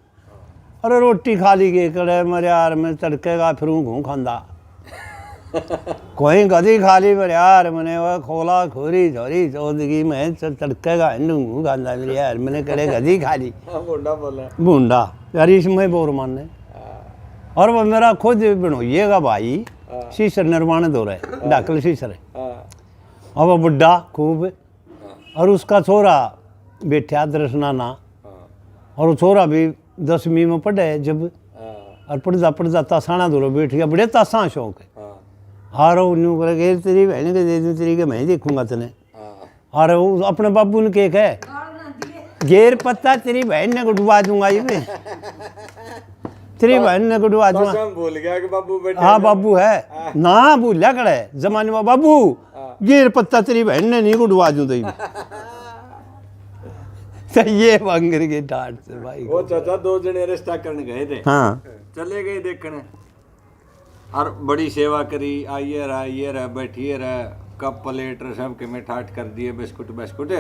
अरे रोटी खा ली के कड़े, मेरे यार, मैं तड़के का फिरूं घूं खांदा। कोई गधी खा ली मेरे यार, मैंने वो खोला खोरी झोरी चौदगी में च-, तड़के का हिंडू घूं खांदा मेरे यार, मैंने कड़े गधी खा ली। हाँ, भूंडा बोला। भूंडा। यार इसमें बोर मानने। हाँ। और वो मेरा खुद बनोइएगा भाई, हाँ। सीसर निर्माण दो रहे, हाँ। ढाकल सीसर। हाँ। अब वो बुड्ढा खूब हाँ। और उसका छोरा बैठा दर्शना ना। हाँ। और वो छोरा भी दसवीं में पढ़े जब। हाँ। और पढ़दा पढ़दा तासाना धोरे बैठ गया, बड़े तासा शौक है। हाँ। हारो न्यू करे, "तेरी बहन के दे दूं, तेरी के मैं देखूंगा तने।" हाँ। और वो अपने बाबू ने के कहे, "गेर पत्ता तेरी बहन ने गुडवा दूंगा ये मैं।" तेरी बहन ने गुडवा दूंगा। कसम भूल गया कि बाबू बैठे हाँ, हैं। बाबू है। हाँ। ना भूलिया करे, जमाने में बाबू, हाँ। गेर पत्ता तेरी बहन ने नहीं गुडवा दूं तो। तो ये बांगर के डांट से भाई। वो चाचा दो जने रिश्ता करने गए थे। हाँ। चले गए देखने। और बड़ी सेवा करी, आइए रहा, ये रहा, बैठिए रहा, कप प्लेट सब के में ठाट कर दिए, बिस्कुट, बिस्कुट।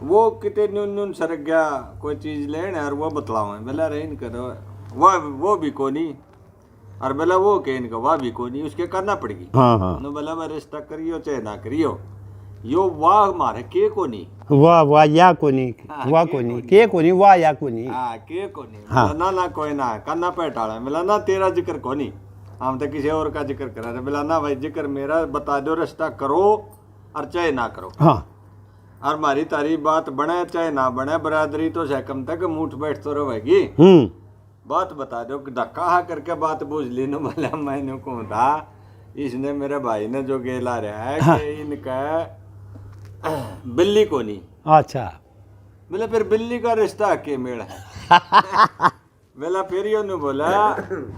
वो किते न्यून न्यून सरक गया, कोई चीज लेने और वो बतलावे, बोला, "अरे इनका तो वाह, वो भी कोनी।" और बोला, "वो के इनका वाह भी कोनी, उसके करना पड़गी।" हाँ, हाँ। नो बोला, "मैं रिश्ता करियो चाहे ना करियो, यो वाह मारे के कोनी।" वाह, वाह, या कोनी, हाँ, वाह के कोनी, कोनी। के कोनी, वाह, या कोनी। हाँ, के कोनी। हाँ। बोला, "ना, ना, कोई ना, करना पे टाला।" बोला, "ना, तेरा जिक्र कोनी, हम तो किसी और का जिक्र करा रहे।" बोला, "ना भाई, जिक्र मेरा, बता दो, रिश्ता करो और चाहे ना करो।" हाँ। और हमारी तारी बात बने चाहे ना बने, बरादरी तो से कम तक मुठ बैठ तो रहेगी। हम्म। बात बता दो कि धक्का हा करके बात बूझ ली ना, बोला, "मैं न्यू कहूं था, इसने मेरे भाई ने जो गेला रहा है हाँ। कि इनका बिल्ली कोनी।" अच्छा। बोले, "फिर बिल्ली का रिश्ता के मेल है?" बेला फेर यो नु बोला,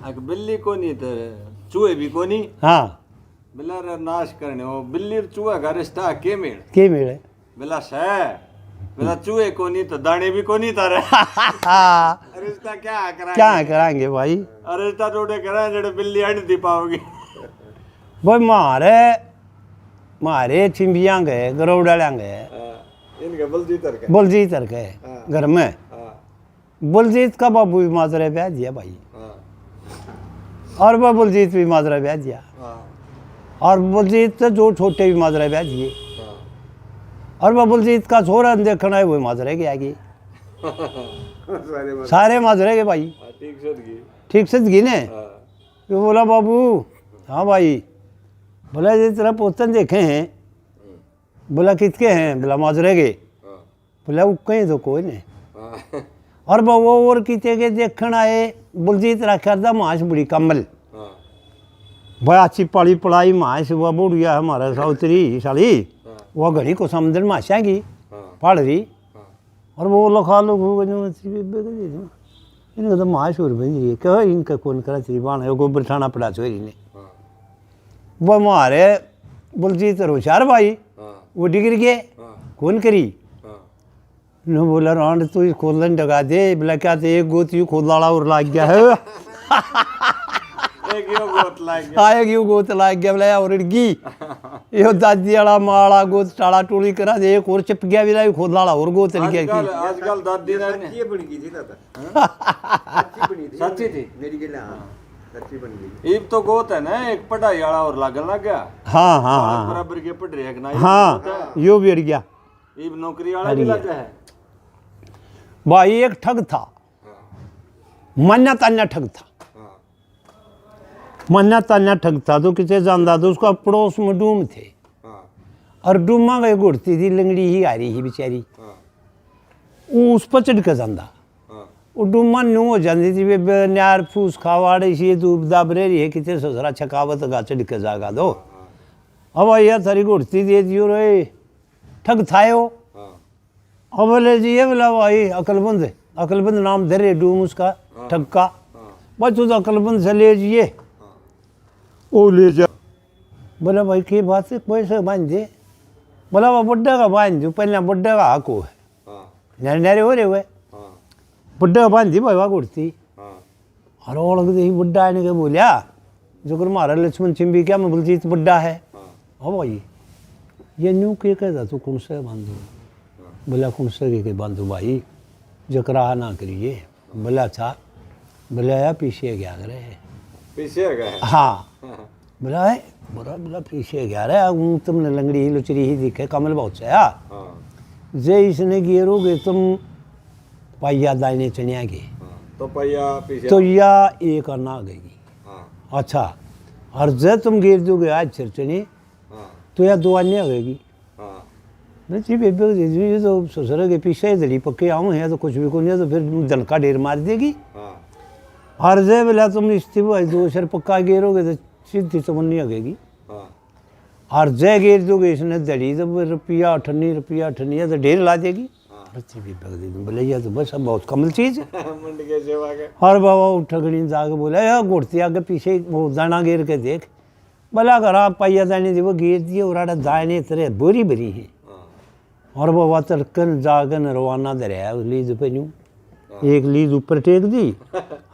अक बिल्ली कोनी तो चूहे भी कोनी। हाँ। बेला रे नाश करने हो, बिल्ली और चूहा का रिश्ता के मेल? के मेल है? बेला सै, बेला चूहे कोनी तो दाने भी कोनी तारे। रिश्ता क्या कराएंगे? क्या कराएंगे भाई? अरे रिश्ता टूटे करा, जड़े बिल्ली अंड दी पाओगी। भाई, म्हारे, म्हारे चिंबियां गए, गरौड़ वालियां गए। हाँ, इनके बलजीत हर के। बलजीत हर के हाँ। घर में। हाँ। बलजीत का बाबू भी माजरा ब्याह दिया भाई। हाँ। और वह बलजीत भी माजरा ब्याह दिया। हाँ। और बलजीत से जो छोटे भी माजरा ब्याह दिए। हाँ। और वह बलजीत का छोरा देखना है, वो माजरे के आगे। सारे माजरे। सारे माजरे के भाई। हाँ, ठीक सदगी। ठीक सदगी ने। हाँ। तो बोला, "बाबू।" "हाँ भाई।" बोला, "ये तेरा पोतन देखे हैं।" हम्म। बोला, "कितके हैं?" बोला, "माजरे के।" हाँ। बोला, "वो कहीं तो कोई नहीं।" हाँ। और वो, वो और किते के देखण आए, बलजीत रखा था मांस बड़ी कम्बल। हाँ। भाई, अच्छी पाली पलाई मांस, वो बुढ़िया हमारा साउतरी साली, हाँ। वो घड़ी को समझण मास्या की, हाँ। पहाड़ रही। हाँ। और वो लखा लो, वो कहने, "मैं तेरी बेबे को दे दूँ।" इनका तो मांस और बन रही है, कहो इनका कौन करा तेरी बाण है, गोबर ठाणा पड़ा छोरी ने। हाँ। वो मारे बलजीत होशियार भाई, हाँ। वो डिगर गए, हाँ। कौन करी? हाँ। नु बोला, "रांड तू ही खोलन डगा दे।" बोला, "क्या तो एक गोत यू खोल लाला और लाग गया है।" एक यो गोत लाग गया। हाँ, एक यू गोत लाग गया, बोला, "या और इड़गी।" यो दादी वाला, माँ वाला गोत टाला टोली करा दे, एक और चिप गया, बोला, "यू खोल लाला और गोत लग गया।" आजकल, आजकल दादी ने सच्ची बन गई थी दादा। हाँ? सच्ची बनी थी। सच्ची थी? मेरी गेला, हाँ। सच्ची बन गई। इब तो गोत है ना, एक पढ़ाई वाला और लागन लग गया। हाँ, हाँ, और हाँ। बराबर के पढ़ रहे हैं कि ना, हाँ, गोत है। यो भी अड़ गया। इब नौकरी वाला अड़ भी गया। लग गया है। भाई, एक ठग था। हाँ। मान्या तान्या ठग था। हाँ। मान्या तान्या ठग था, तो किते जांदा, तो उसका पड़ोस में डूम थे। हाँ। और डूमा के घुड़ती थी, लंगड़ी ही आ रही थी बेचारी। हाँ। वो उस पर चढ़ के जांदा। हाँ। वो डूमा न्यू हो जाती थी, वे, वे न्यार फूस खावाड़, इसी धूप दाब रह रही है, किते ससुरा छकावत गा चढ़ के जागा दो। हाँ, हाँ। अब भैया थारी घुड़ती दे दियो रे, ठग थायो। हाँ। अब ले जी, ये बोला भाई अकलबंद, अकलबंद नाम धर रहे डूम उसका, हाँ। ठग का। हाँ। बस तू तो अकलबंद से ले जिए। हाँ। ओ ले जा। बोला, "भाई, की बात है, पैसे बांध दे।" बोला, "वो बुड्ढे का बांध दो, पहले बुड्ढे का हक हो है।" हाँ। न्यारे न्यारे हो रहे हुए। हाँ। बुड्ढे का बांध दी भाई, वह घुड़ती। हाँ। और ओळख दे ही बुड्ढा ने के बोलिया, "जो कर म्हारा लक्ष्मण चिंबी क्या मैं बलजीत बुड्ढा है?" हाँ। "ओ भाई, ये न्यू के कहता तू, कौन से बांधू?" हाँ। बोला, "कौन से के, के बांधू भाई, जकरा ना करिए।" बोला, "अच्छा।" बोला, "या पीछे क्या करे?" पीछे गया? हाँ। हाँ। बोला, "है?" बोला, बोला, "पीछे क्या रे? अब तुमने लंगड़ी ही लुचरी ही दिखे, कमल बहुत से, हाँ।" हाँ। "जे इसने गेरोगे तुम पाइया दाहिने चनिया के, हाँ, तो पाइया पीछे तो या एक आना आ गई।" हाँ। "अच्छा, और जे तुम गेर दोगे आज सिरचनी, हाँ। तो या दो आने आ गई।" हाँ। मैं जी बेबे को दे दूँ, ये तो ससुर के पीछे ही धड़ी पक्के आऊँ है, तो कुछ भी को नहीं, तो फिर धन का ढेर मार देगी। हाँ। और जे बोला तुम इस्ती भाई दो सर पक्का गेरोगे, तो सीधी चमन्नी आ गई। हाँ। और जय गेर दोगे इसने धड़ी, तो वो रुपया अठन्नी, रुपया अठन्नी, या तो ढेर ला देगी। हाँ। अरे तेरी बेबे दे दूं। बोले, "ये तो बस अब बहुत कमल चीज है।" मंड के सेवा के। और बाबा उठ खड़ी जाके बोला, "या घुड़ती आगे पीछे वो दाना गेर के देख।" बोला, "घर आप पाइया दाने दे, वो गेर दिए और आड़ा दाने तेरे बोरी भरी है।" हाँ। और बाबा तड़कन जागन रवाना धरया उस लीज पे न्यू। हाँ। एक लीज ऊपर टेक दी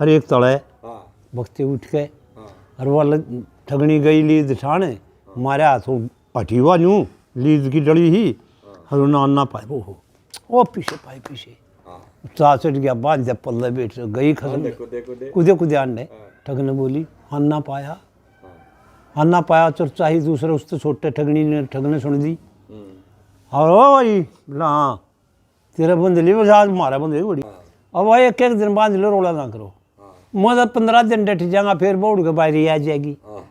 और एक तले। हाँ। बख्ते उठ के। हाँ। और वो ल-, ठगनी गई लीज ठाणे, हाँ। मारे हाथों हटी हुआ न्यू, लीज की डली ही, हाँ। और उन्हें अन्ना पाए, वो हो, वो पीछे पाए, पीछे। हाँ। चा चढ़ गया, बांध दे पल्ले बैठ गई खसम। हाँ, देखो, देखो, देखो। कूदे, कूदे आंडे। हाँ। ठग ने बोली, "अन्ना पाया।" हाँ। अन्ना पाया, चर्चा ही दूसरे उससे छोटे ठगनी ने, ठग ने सुन दी। हम्म। और ओ भाई, बोला, "हाँ, तेरा बंद ली, बस आज मारा बंद ली बड़ी।" हाँ। अब भाई, एक, एक दिन बांध लो, रोला ना करो। हाँ। मैं तो पन्द्रह दिन डट जाऊंगा, फिर बौड़ के बाहरी आ जाएगी। हाँ।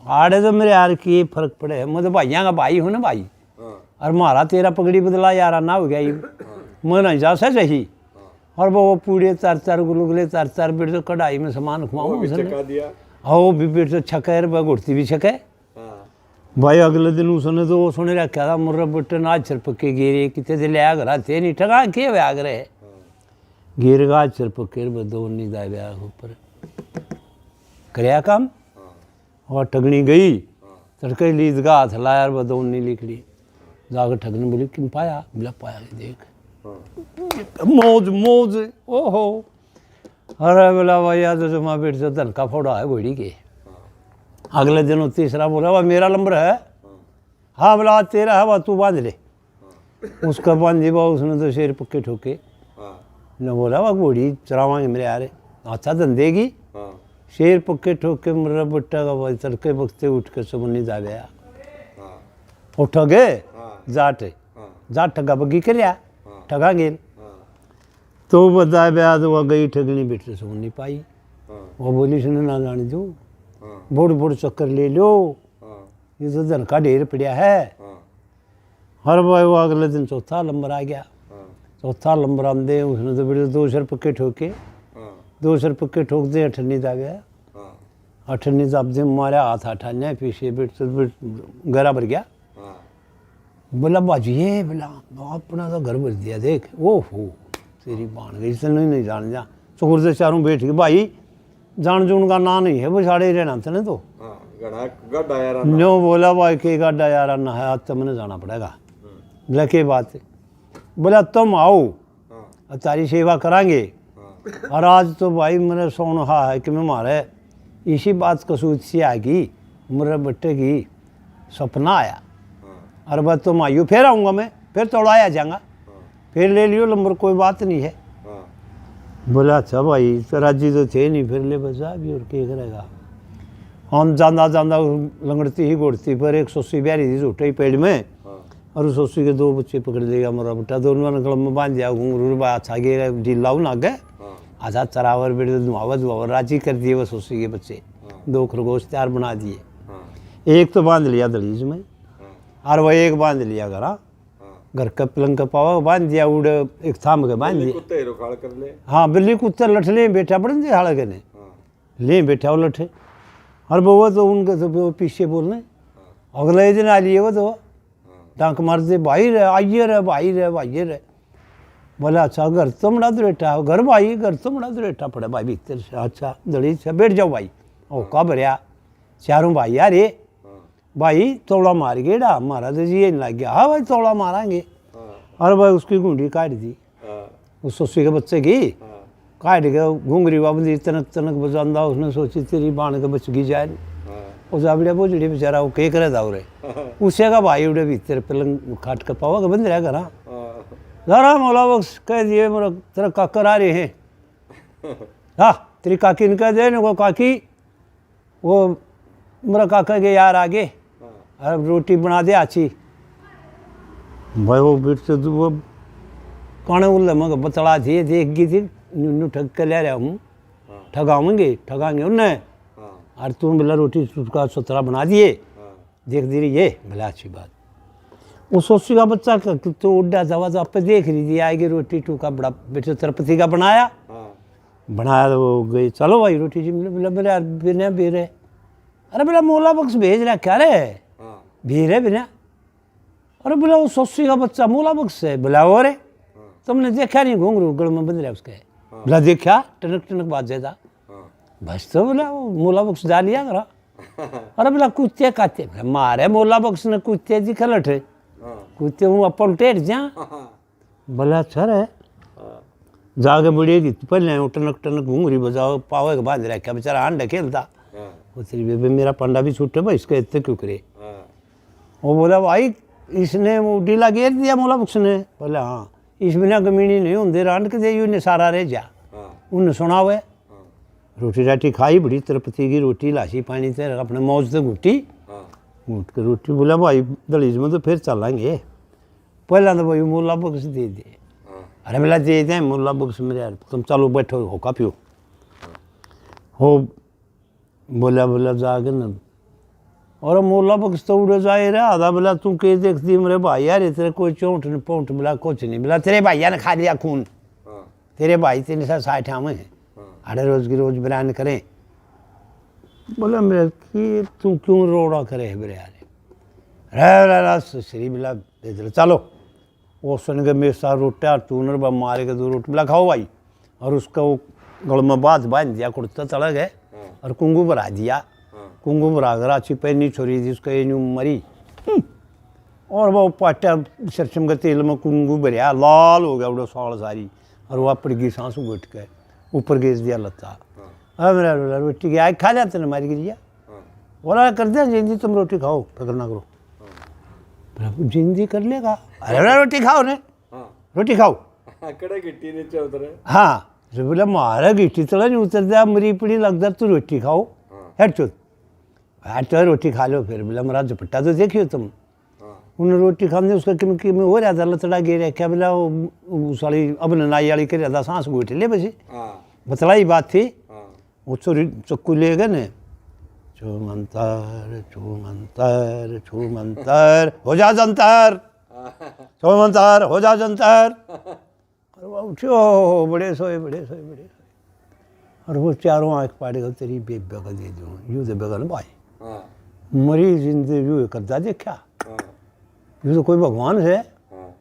आड़े तो मेरे यार की फर्क पड़े, मैं तो भाइयां का भाई हूँ ना भाई। हाँ। और म्हारा तेरा पगड़ी बदला यारा ना हो गया ये। हाँ। मैं नहीं जा सा सही। हाँ। और वो पूड़े तर तर, गुलगुले तर तर, बेट तो कढ़ाई में सामान वो खुआऊं भी उसने। चका दिया। हाँ, वो भी बेट तो छके, और वह घुड़ती भी छके। हाँ। भाई, अगले दिन उसने तो वो सुन रखा था, "मुर्रा बुट्टे ना छर पक्के गेरे, कितने से ले आग रहा थे नहीं, ठगा के वे आग रहे।" हाँ। गिर गा सिर पर किर बदौन नहीं दाव्या ऊपर। करया काम। हाँ। और ठगनी गई। हाँ। तड़के लीद का हाथ लाया और बदौन नहीं लिकड़ी। जाकर ठगनी बोली, "किन पाया?" बोला, "पाया के देख।" हाँ। मौज, मौज। ओहो। अरे बोला, "भाई, आज तो जमा बैठ से धन का फोड़ा है घोड़ी के।" हाँ। अगले दिन वो तीसरा बोला, "वह मेरा नंबर है।" हाँ। "हाँ।" बोला, "आज तेरा है, वह तू बांध ले।" हाँ। उसका बांधी बा, उसने तो शेर पक्के ठोके। हाँ। न बोला, "वह घोड़ी चरावांगे मेरे यार, अच्छा धन देगी।" हाँ। शेर पक्के ठोके, मर्रा बट्टा का भाई, तड़के बखते उठ के सुबह नहीं दाव्या। हाँ। उठ गए। हाँ। जाट। हाँ। जाट ठगा बगी कर रहा। हाँ। ठगा गेल। हाँ। तो बता ब्याह तो वह गई ठगनी, बेटे सुन नहीं पाई। हाँ। वो बोली, "इसने ना जाने दो।" हाँ। बुड़ बुड़ चक्कर ले लो। हाँ। ये तो धन का ढेर पड़ा है। हाँ। हर भाई वो अगले दिन चौथा नंबर आ गया। हाँ। चौथा नंबर आंदे उसने तो बेटे दो सिर पक्के ठोके। हाँ। दो सिर पक्के ठोक दे, अठन्नी दाव्या। हाँ। अठन्नी दाब दे मारे, हाथ अठान्या, पीछे बैठ, बैठ, गहरा भर गया। हाँ। बोला, "बाजी, ये बोला, अपना तो घर भर दिया, देख।" "ओहो, तेरी बाण गई, तने नहीं जान जा।" चोर से चारों बैठ गए, "भाई, जान जून का ना नहीं है, वो साड़े रहना तने तो।" हाँ, घणा गाढ़ा यार ना। न्यो बोला, "भाई, के गाढ़ा यार ना है, आज तो मैंने जाना पड़ेगा।" हम्म। बोला, "के बात है?" बोला, "तुम आओ, हाँ। और तारी सेवा करांगे।" हाँ। और आज तो भाई मेरे सोन हा है कि मैं मारे इसी बात कसूत सी आ गई, मेरे बेटे की सपना आया। हाँ। और बस तुम आइयो, फिर आऊँगा मैं, फिर तोड़ा आ जाऊँगा, हाँ। फिर ले लियो नंबर, कोई बात नहीं है। हाँ। बोला, "अच्छा भाई, तो राजी तो थे नहीं, फिर ले बस जा भी, और क्या करेगा?" हम जांदा जांदा लंगड़ती ही घोड़ती पर एक सोसी ब्यारी थी झूठे ही पेड़ में। हाँ। और उस सोसी के दो बच्चे पकड़ लेगा, मरा बट्टा, दोनों ने गल में बांध दिया, घुंघरू बाया छा गया, ढीला होना आगे। हाँ। आधा चरावर बेटे धुआवर धुआवर राजी कर दिए वो सोसी के बच्चे। हाँ। दो खरगोश तैयार बना दिए। हाँ। एक तो बांध लिया दलीज में, हाँ। और वह एक बांध लिया घरा। हाँ। घर के पलंग के पावा बांध दिया, उड़े एक थाम के बांध बिल्ली दिया। कुत्ते हीरो खाल कर ले। हाँ, बिल्ली कुत्ते लठ ले बैठा पड़न दे हाल के ने। हाँ। ले बैठा वो लठे। और वो तो उनके तो वो पीछे बोलने। हाँ। अगले दिन आ लिए वो तो। हाँ। डांक मार दे, "भाई रे, आइए रे, भाई रे, भाई रे।" बोला, "अच्छा, घर तो बड़ा दुरेटा है, घर भाई, घर तो बड़ा दुरेटा पड़ा भाई भीतर से। अच्छा, दड़ी से बैठ जाओ भाई।" होका भरया, चारों भाई आ रे। हाँ। "भाई, तौला मार गेड़ा, महाराज जी ये लग गया।" "हाँ भाई, तौला मारांगे।" हाँ। अरे भाई, उसकी घुंडी काट दी। हाँ। उस सोसी के बच्चे की हाँ। काट के घुंघरी बाबली तनक तनक बजांदा, उसने सोची, "तेरी बाण के बच गई जाए।" हाँ। वो जाबड़िया बोझड़ी बेचारा, वो के करे था उरे। हाँ। उसे का भाई उड़े भीतर पलंग खाट के पावा के बंद रहा करा। हाँ। "जरा मौला बख्श कह दिए, मेरा तेरा काकर आ रहे हैं।" हाँ, तेरी काकी ने कह दे, इनको काकी, वो मेरा काका के यार आ गए। हाँ। अब रोटी बना दे आछी। भाई वो बीट से दु-, वो काने उल्ले मग बतला थी, देख गई थी, न्यू, न्यू ठग के ले रहा हूँ। हाँ। ठगावेंगे, ठगाएंगे उन्हें। हाँ। और तू बोला रोटी टुका सुथरा बना दिए। हाँ। देख दी रही है, भला अच्छी बात। वो सोसी का बच्चा क-, तो उड्डा जावा तो आपे देख रही थी, आएगी रोटी टुका बड़ा बेटे तरपति का बनाया। हाँ। बनाया तो वो गई, "चलो भाई रोटी जी।" बोले, बोले, "बोले यार बिना बेरे।" "अरे बोला मौला बख्श भेज रहा क्या रे?" हाँ। "बेरे बिना।" "अरे बोला वो सोसी का बच्चा मौला बख्श है।" बोला, "और हाँ। तुमने देखा नहीं घुंघरू गल में बंध रहा उसके?" हाँ। बोला, "देखा, टनक टनक बाजे था।" हाँ। बस तो बोला वो मौला बख्श जा लिया करा। अरे बोला कुत्ते काते, बोला, "मारे मौला बख्श ने कुत्ते जी खलट है।" हाँ। कुत्ते हूँ अपन टेढ़ जा। हाँ। बोला, "अच्छा रे।" हाँ। जाके बुढ़िया की पहले वो टनक टनक घुंघरी बजाओ, पावे के बांध रखा बेचारा, हांडे खेलता। हाँ। वो तेरी बेबे मेरा पंडा भी छूटे भाई, इसका इतने क्यों करे? हाँ। वो बोला, "भाई, इसने वो डीला घेर दिया मौला बख्श ने?" बोला, "हाँ।" "इस बिना कमीनी नहीं होंदे, रांड के दे, यूं सारा रह जा।" हाँ। उन्हें सुनावे। हाँ। रोटी राटी खाई, बड़ी तरपती की रोटी लाशी पानी ते अपने मौज से घुटी। हाँ। घुट के रोटी बोला, "भाई, दलीज में तो फिर चलेंगे, पहला तो भाई मौला बख्श दे दे।" हाँ। "अरे," बोला, "दे दे मौला बख्श मेरे यार, तुम चलो बैठो, होका पियो।" हाँ। हो बोला, बोला जाके न, और मौला बख्श तो उड़े जाए रहा था। बोला, "तू के देखती मेरे भाई यार, तेरे कोई चोट नहीं पोट?" बोला, "कुछ नहीं।" बोला, "तेरे भाइया ने खा लिया खून।" हाँ। "तेरे भाई तीन सौ साठ आवे हैं।" हाँ। "अरे रोज की रोज बयान करें।" बोला, "मेरे की तू क्यों रोड़ा करे है मेरे यार?" "रे, रे, रे, श्री बोला, दे दे, चलो।" वो सुन के मेरे साथ रोटा चूनर बा मारे के दो रोटी बोला, "खाओ भाई।" और उसका वो गल में बात बांध दिया, कुर्ता तलग है, हाँ। और कुंगू भरा दिया। हाँ। कुंगू भरा कर आछी पहनी छोरी थी, उसका ये न्यू मरी। हम्म। और वो पाटा सरसों के तेल में कुंगू भरया, लाल हो गया उड़ो साल सारी, और वो पड़ गई सांस उठ के, ऊपर गेज दिया लत्ता। हाँ। अब मेरा रोला रोटी की आग खा लिया, तने मार गिरिया। हाँ। बोला, "कर दे जिंदी, तुम रोटी खाओ, फिक्र ना करो।" हाँ। प्रभु जिंदी कर लेगा। अरे, अरे, रोटी खाओ ने। हाँ। रोटी खाओ। कड़े गिट्टी नीचे उतरे। हाँ। जो बोला, "म्हारा गिट्टी तले नहीं उतर दिया, मरी पड़ी लगदा, तू रोटी खाओ।" हाँ। हट चुप। हट तो रोटी खा लो फिर। बोला, "मेरा दुपट्टा तो देखियो तुम।" हाँ। उन्हें रोटी खाने उसका किम किम हो रहा था, लतड़ा गिर रहा, क्या बोला, वो, वो साली अब नाई वाली कर रहा था, सांस घोट ले बस। हाँ। बतलाई बात थी। हाँ। वो चोरी चक्कू ले गए ने, "छू मंतर, छू मंतर, छू मंतर, हो जा जंतर। छू मंतर, हो जा जंतर।" और वो उठ्यो, बड़े सोए, बड़े सोए, बड़े सोए। और वो चारों आंख पाड़ेगा, "तेरी बेबे का दे दूँ, यू दे बेगा ना भाई।" हाँ। मरी जिंदे यू कद्दा देखा। हाँ। यू तो कोई भगवान है। हाँ।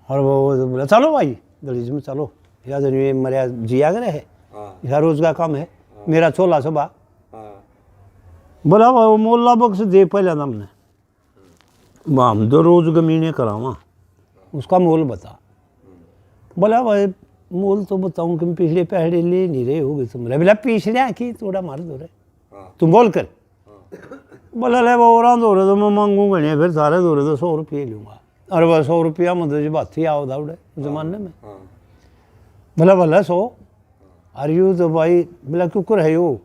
और वो, वो तो बोला, "चलो भाई, दलीज में चलो, या तो ये मरया जिया करे है, हाँ। या रोज का काम है, हाँ। मेरा चोला सभा।" हाँ। बोला, "वो मोला बख्श दे पहला ना हमने, हम दो रोज गमीने करावा, उसका मोल बता।" बोला, "भाई, मोल तो बताऊं कि पिछले पहले ले नहीं रहे होगे तुम।" बोला, "पिछले की थोड़ा मार दो रे, हाँ। तुम बोल कर।" बोला, "ले वो और दो रे तो मैं मांगू घने, फिर सारे दो रे तो सौ रुपये लूंगा।" अरे वह सौ रुपया में तो जब हाथी आओ धावड़े जमाने में। हाँ। बोला, "भला सौ।" अरे यू तो भाई, बोला, "क्यों कर है यू?"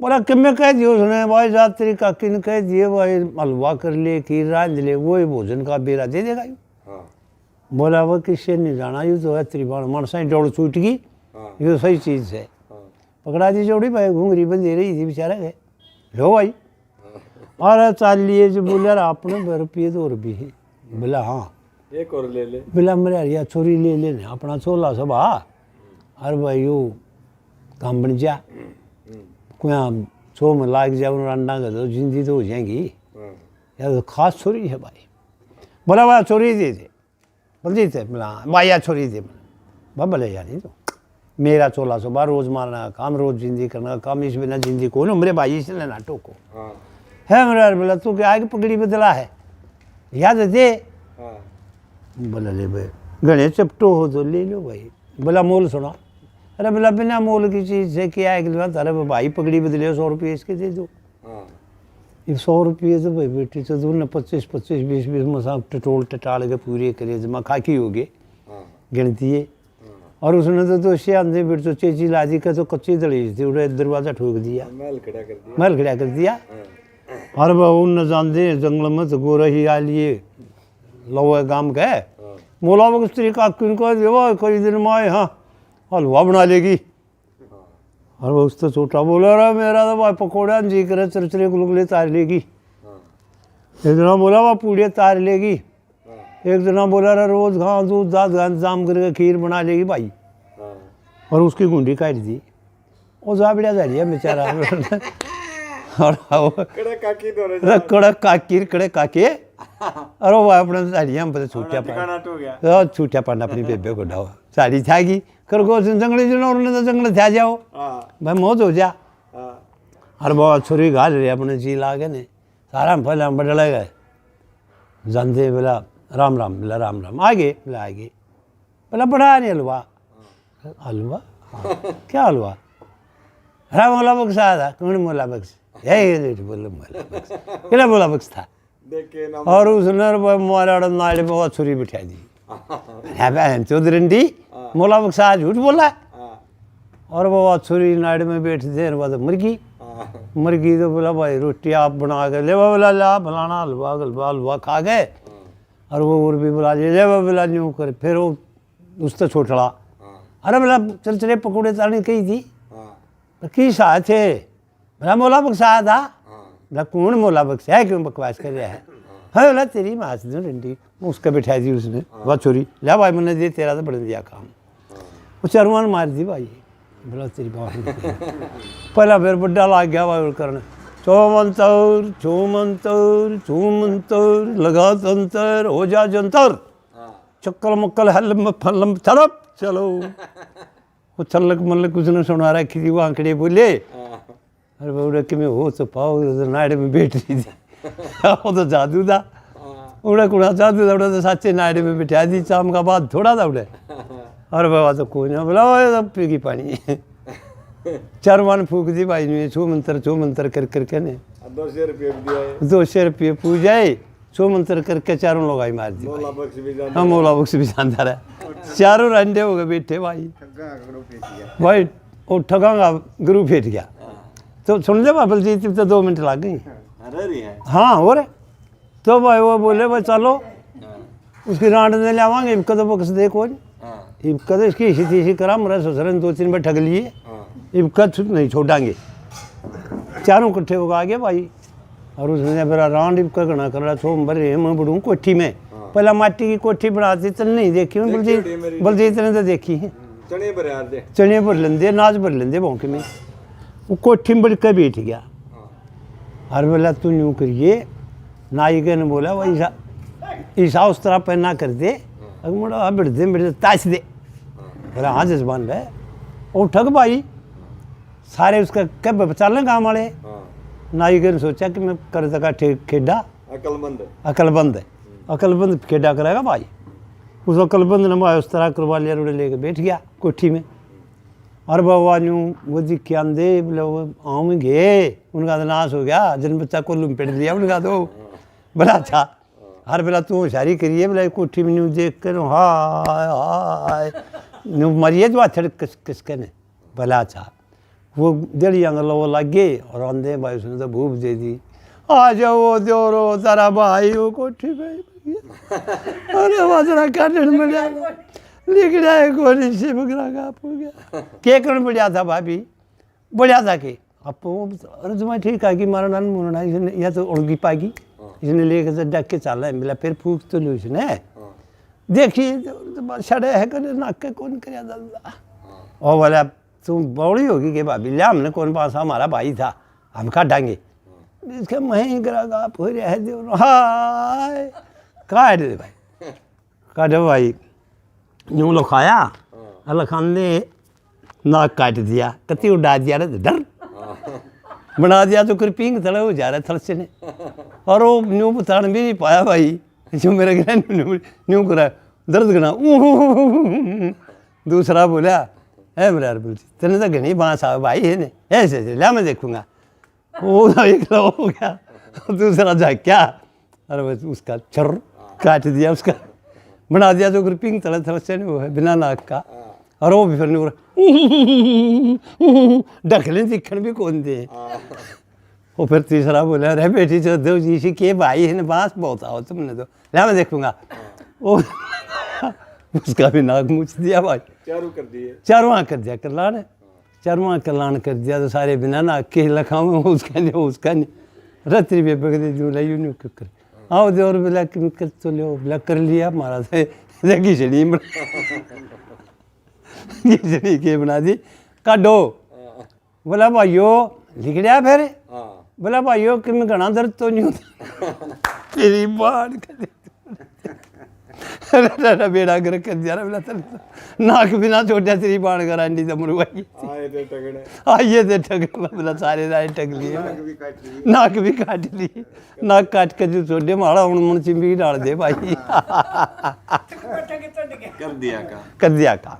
बोला, "कि मैं कह दियो उसने, भाई, जा तेरी काकी ने कह दिए, भाई, हलवा कर ले, खीर रांध ले, वो ही भोजन का बेरा दे देगा यू।" हाँ। बोला, "वो किससे नहीं जाना, यू तो है तेरी बाण।" मानसा ही डोल छूट गई, हाँ। "यू सही चीज है।" हाँ। पकड़ा दी जोड़ी भाई, घुंघरी बंधी रही थी बेचारा के। "लो भाई।" अरे चाल लिए जो बोले, "अरे आपने रुपये दो रुपये है।" बोला, "हाँ।" एक और ले ले। बोला, "मेरे हरिया छोरी ले लेने, अपना चोला सभा। अरे भाई, यो काम बन जा। कोई सौ में लाग जाए, उन रंडा के तो जिंदी तो हो जाएगी। हाँ। यार, तो खास छोरी है भाई।" बोला, "वाह, छोरी दे दे।" बलजीत है, बोला, "हाँ, भाई, या छोरी दे।" बोला, "भले यार, ये तो मेरा चोला सो बार रोज मारना का काम, रोज जिंदी करना का काम, इस बिना जिंदी कौन हो मेरे भाई, इसने ना टोको।" हाँ। है मेरा, बोला, "तू क्या आगे पगड़ी बदला है, याद दे।" हाँ। बोला, "ले भाई, घणे चपटो हो तो ले लो भाई।" बोला, "मोल सुना।" अरे बोला, "बिना मोल की चीज से क्या है?" बोला, "अरे भाई, पगड़ी बदले, सौ रुपये इसके दे दो।" हाँ। ये सौ रुपये तो भाई बेटी तो तूने पच्चीस पच्चीस, बीस बीस मसा टटोल टटाल के पूरे करे, जमा खाकी हो गए, हाँ। गिनती है। हाँ। और उसने तो, तो उससे आंधे बेट तो चेची ला दी, का तो कच्ची दलीज थी, उड़े दरवाजा ठोक दिया। महल खड़ा कर दिया। महल खड़ा कर दिया। हाँ। और वह उन जाते जंगल में तो गोरा ही आ लिए, लवे गाम के। हाँ। मोला बख्श तेरी काकी ने कह दिया, "वाह, कई दिन में आए, हाँ, हलवा बना लेगी।" और वो उससे छोटा बोला, "अरे मेरा तो भाई पकौड़ा जी करे, चरचरे गुलगुले तार लेगी।" हाँ। एक जना बोला, "वह पूड़े तार लेगी।" हाँ। एक जना बोला, "अरे रोज खाओ दूध दाद का इंतजाम करके खीर बना लेगी भाई।" हाँ। और उसकी गुंडी काट दी। वो जाबड़िया जा रही है बेचारा। और वो कड़े काकी दो रे अरे कड़े काकी, कड़े काकी। अरे वो अपने झाड़ियाँ पर छूटिया अपना ठिकाना पाना। टो गया। तो छूटिया पाना अपनी बेबे को डावा। सारी छागी। खरगोश ने जंगली जानवर ने तो जंगल छा जाओ। हाँ। भाई मौज हो जा। हाँ। अरे बाबा छुरी घाल रहे अपने जी लागे ने। सारा पहले हम बडले गए। जाते बोला, "राम राम।" बोला, "राम राम।" "आ गए?" बोला, "आ गए।" बोला, "बड़ा नहीं हलवा।" "हलवा? हाँ।" "क्या हलवा?" "अरे मोला बख्श आया था।" "कौन मोला बख्श?" "यही बोले मोला बख्श।" "क्या मोला बख्श था?" देखे ना। और उसने रुपये मारा नाड़ में वो छुरी बिठा दी। है बहन चौधरंडी, हाँ। मोला बख्शा झूठ बोला। हाँ। और वो छुरी नाड़ में बैठ देर बाद मर गई। हाँ। मर गई तो बोला, "भाई रोटी आप बना के ले।" बोला, "ला फलाना हलवा, हलवा, हलवा खा गए।" हाँ। और वो और भी बुला लिया, "ले बोला न्यू कर।" फिर वो उससे छोटला, हाँ। "अरे बोला चरचरे पकौड़े तारने कही थी।" हाँ। "तो की साथ है?" बोला, "मोला बख्शा था।" हाँ। बोला, "कौन मोला बख्शा है, क्यों बकवास कर रहा है?" हाँ। "है बोला तेरी माँ से दूं डंडी।" उसके बिठा दी उसने। हाँ। "वाह छोरी, ले भाई मैंने दे, तेरा तो बन दिया काम।" हाँ। वो चरवान मार दी भाई। बोला, "तेरी बात नहीं।" पहला फिर बड्डा लाग गया भाई करने, "छो मंतर, छो मंतर, छो मंतर, लगा तंतर, हो जा जंतर।" हाँ। "चक्कर मक्कल हलम फलम तरफ चलो।" वो छलक मलक उसने सुना रखी थी, वो आंकड़े बोले। हाँ। अरे बाबा, उड़े किमें हो तो पाओ, उड़े तो नाड़े में बैठ रही थी। वो तो जादू था। हाँ। उड़े कुड़ा जादू था, उड़े तो साचे नाड़े में बिठा दी, शाम का बाद थोड़ा था उड़े। अरे बाबा, तो कोई ना, बोला, "ओए, सब पीगी पानी।" चार वन फूक दी भाई ने, छो मंत्र, छो मंत्र कर करके ने। दो सौ रुपये भी दिया है। दो सौ रुपये पूजाए, छो मंत्र करके चारों लोग आई मार दी भाई। बख्श भी जानता हाँ, मौला बख्श भी जानता रहा। चारों रंडे हो गए बैठे भाई। ठगा का गुरु फेंट गया। भाई, वो ठगा का गुरु फेंट गया। हाँ। तो सुन ले बाबल जी, तो दो मिनट लग गई। अरे रे। हाँ, और तो भाई वो बोले, "भाई चलो, हाँ। उसकी रांड ने लावांगे, इबका तो बख्श दे कोई।" हाँ। इबका तो इसकी इसी तीसी करा, मेरे ससुर ने दो तीन बार ठग लिए। हाँ। इबका छु-, नहीं छोड़ांगे। चारों इकट्ठे होकर आ गए भाई। और उसने मेरा रांड इबका घना कर रहा, "थो भर रहे, मैं बड़ू कोठी में।" हाँ। पहला माटी की कोठी बनाती, तन नहीं देखी, देखी बलजीत, होगी मेरी। बलजीत ने तो देखी है। हम्म, चने भर यार दे। चने भर लेंदे, नाज भर लेंदे भौंके में। वो कोठी में बड़ के बैठ गया। हाँ। हर वेला तू न्यू करिए, नाई के ने बोला, "वो ईसा, ईसा उस तरह पहना कर दे।" हाँ। अगर मुड़ा, "हाँ, बिड़ दे, बिड़ दे, ताश दे।" हाँ। बोला, "हाँ, जजमान भाई।" और ठग भाई, सारे उसका कब बचा लें गाँव वाले। हाँ। नाई के ने सोचा कि मैं कर दगा ठे-, खेडा। अकलमंद। अकलबंद है। हम्म। अकलबंद खेडा करेगा भाई। उस अकलबंद ने भाई उस तरह करवा लिया, रोड़े लेके बैठ गया कोठी में। और बाबा न्यू वो जी क्या दे, बोले, "वो आऊँ गए, उनका तो नाश हो गया, जिन बच्चा कोल्लू में पेट लिया, उनका तो।" बड़ा अच्छा। हर बेला तू होशियारी करिए, बोले, कोठी में न्यू देख कर, हाय, हाय। न्यू मरिए जो आथड़ किस, किसके ने। भला अच्छा। वो देड़ियां गल वो लाग गए और आंदे भाई उसने तो भूप दे दी। "आ जाओ देवरो, तारा भाई वो कोठी पे ही मर गया।" अरे वादरा काटन मिला, लिख रहा है कोनी से बगरा का आप हो गया। के करण बढ़िया था भाभी? बढ़िया था के? आप वो, अरे तुम्हें ठीक है कि मारा नान मुरना इसने, या तो उड़गी पागी। हाँ। इसने लेके तो डक के चाला है, मिला फिर फूक तो लो इसने। हाँ। देखिए, तो, तो सड़े है करे, नाक के कौन करे दल्ला। हाँ। और बोला, "तू बौड़ी होगी के भाभी, लिया हमने कौन पासा, हमारा भाई था, हम काटांगे।" हाँ। इसके मैं ही करा, आप हो रहा है देवरो, हाय, काट दे भाई, काट दे भाई। यूं लखाया, हाँ। और लखांदे नाक काट दिया, कति उड़ा दिया रे डर। हाँ। बना दिया तो कर पींग तले हो जा रहा थलसे ने। और वो न्यू बतान भी नहीं पाया भाई, जो मेरे घर न्यू, न्यू करा, दर्द करना, ऊह। दूसरा बोला, "ए मेरे यार, बोलती, तने तो घनी बांस आवे भाई है ने, ऐसे, ऐसे, ला मैं देखूंगा।" वो तो एक हो गया, दूसरा झांक्या, अरे बस उसका छर काट दिया, उसका बना दिया जो ग्रुपिंग तले थले से नहीं हुआ, बिना नाक का। और वो भी फिर नहीं हो रहा, ढकले दिखण भी कौन दे। वो फिर तीसरा बोला, "अरे बेटी, जो दो जी सी के भाई है ना, बांस बहुत आओ तुमने तो, ला मैं देखूंगा।" वो उसका भी नाक मुछ दिया भाई। चारों कर दिए। चारों आँख कर दिया, कर लाने। चारों आँख कर लान कर दिया तो सारे बिना नाक के लखावे, उसका नहीं, उसका नहीं। रत्ती बेबे के दे दूं, ले यूं नहीं कर। आओ दे और बोला कि कर तो लियो, बोला कर लिया, मारा से घिसड़ी बना, घिसड़ी के बना दी, काटो। बोला, "भाइयो, लिकड़या फिर?" हाँ। बोला, "भाइयो, कि मैं घना दर्द तो नहीं होता?" तेरी बाण कर दे। अरे, अरे, बेड़ा गर्क कर दिया रे, बोला, "तेरे तो नाक भी ना छोड़ा, तेरी बाण कर आंडी तो मरवाई।" आए थे टकने। आइए थे टकने, बोला, "सारे राय टक लिए।" नाक भी काट लिए। नाक भी काट लिए। नाक काट के जो छोड़े, माड़ा उन मुन चिंबी डाल दे भाई। कर दिया काम। कर दिया काम।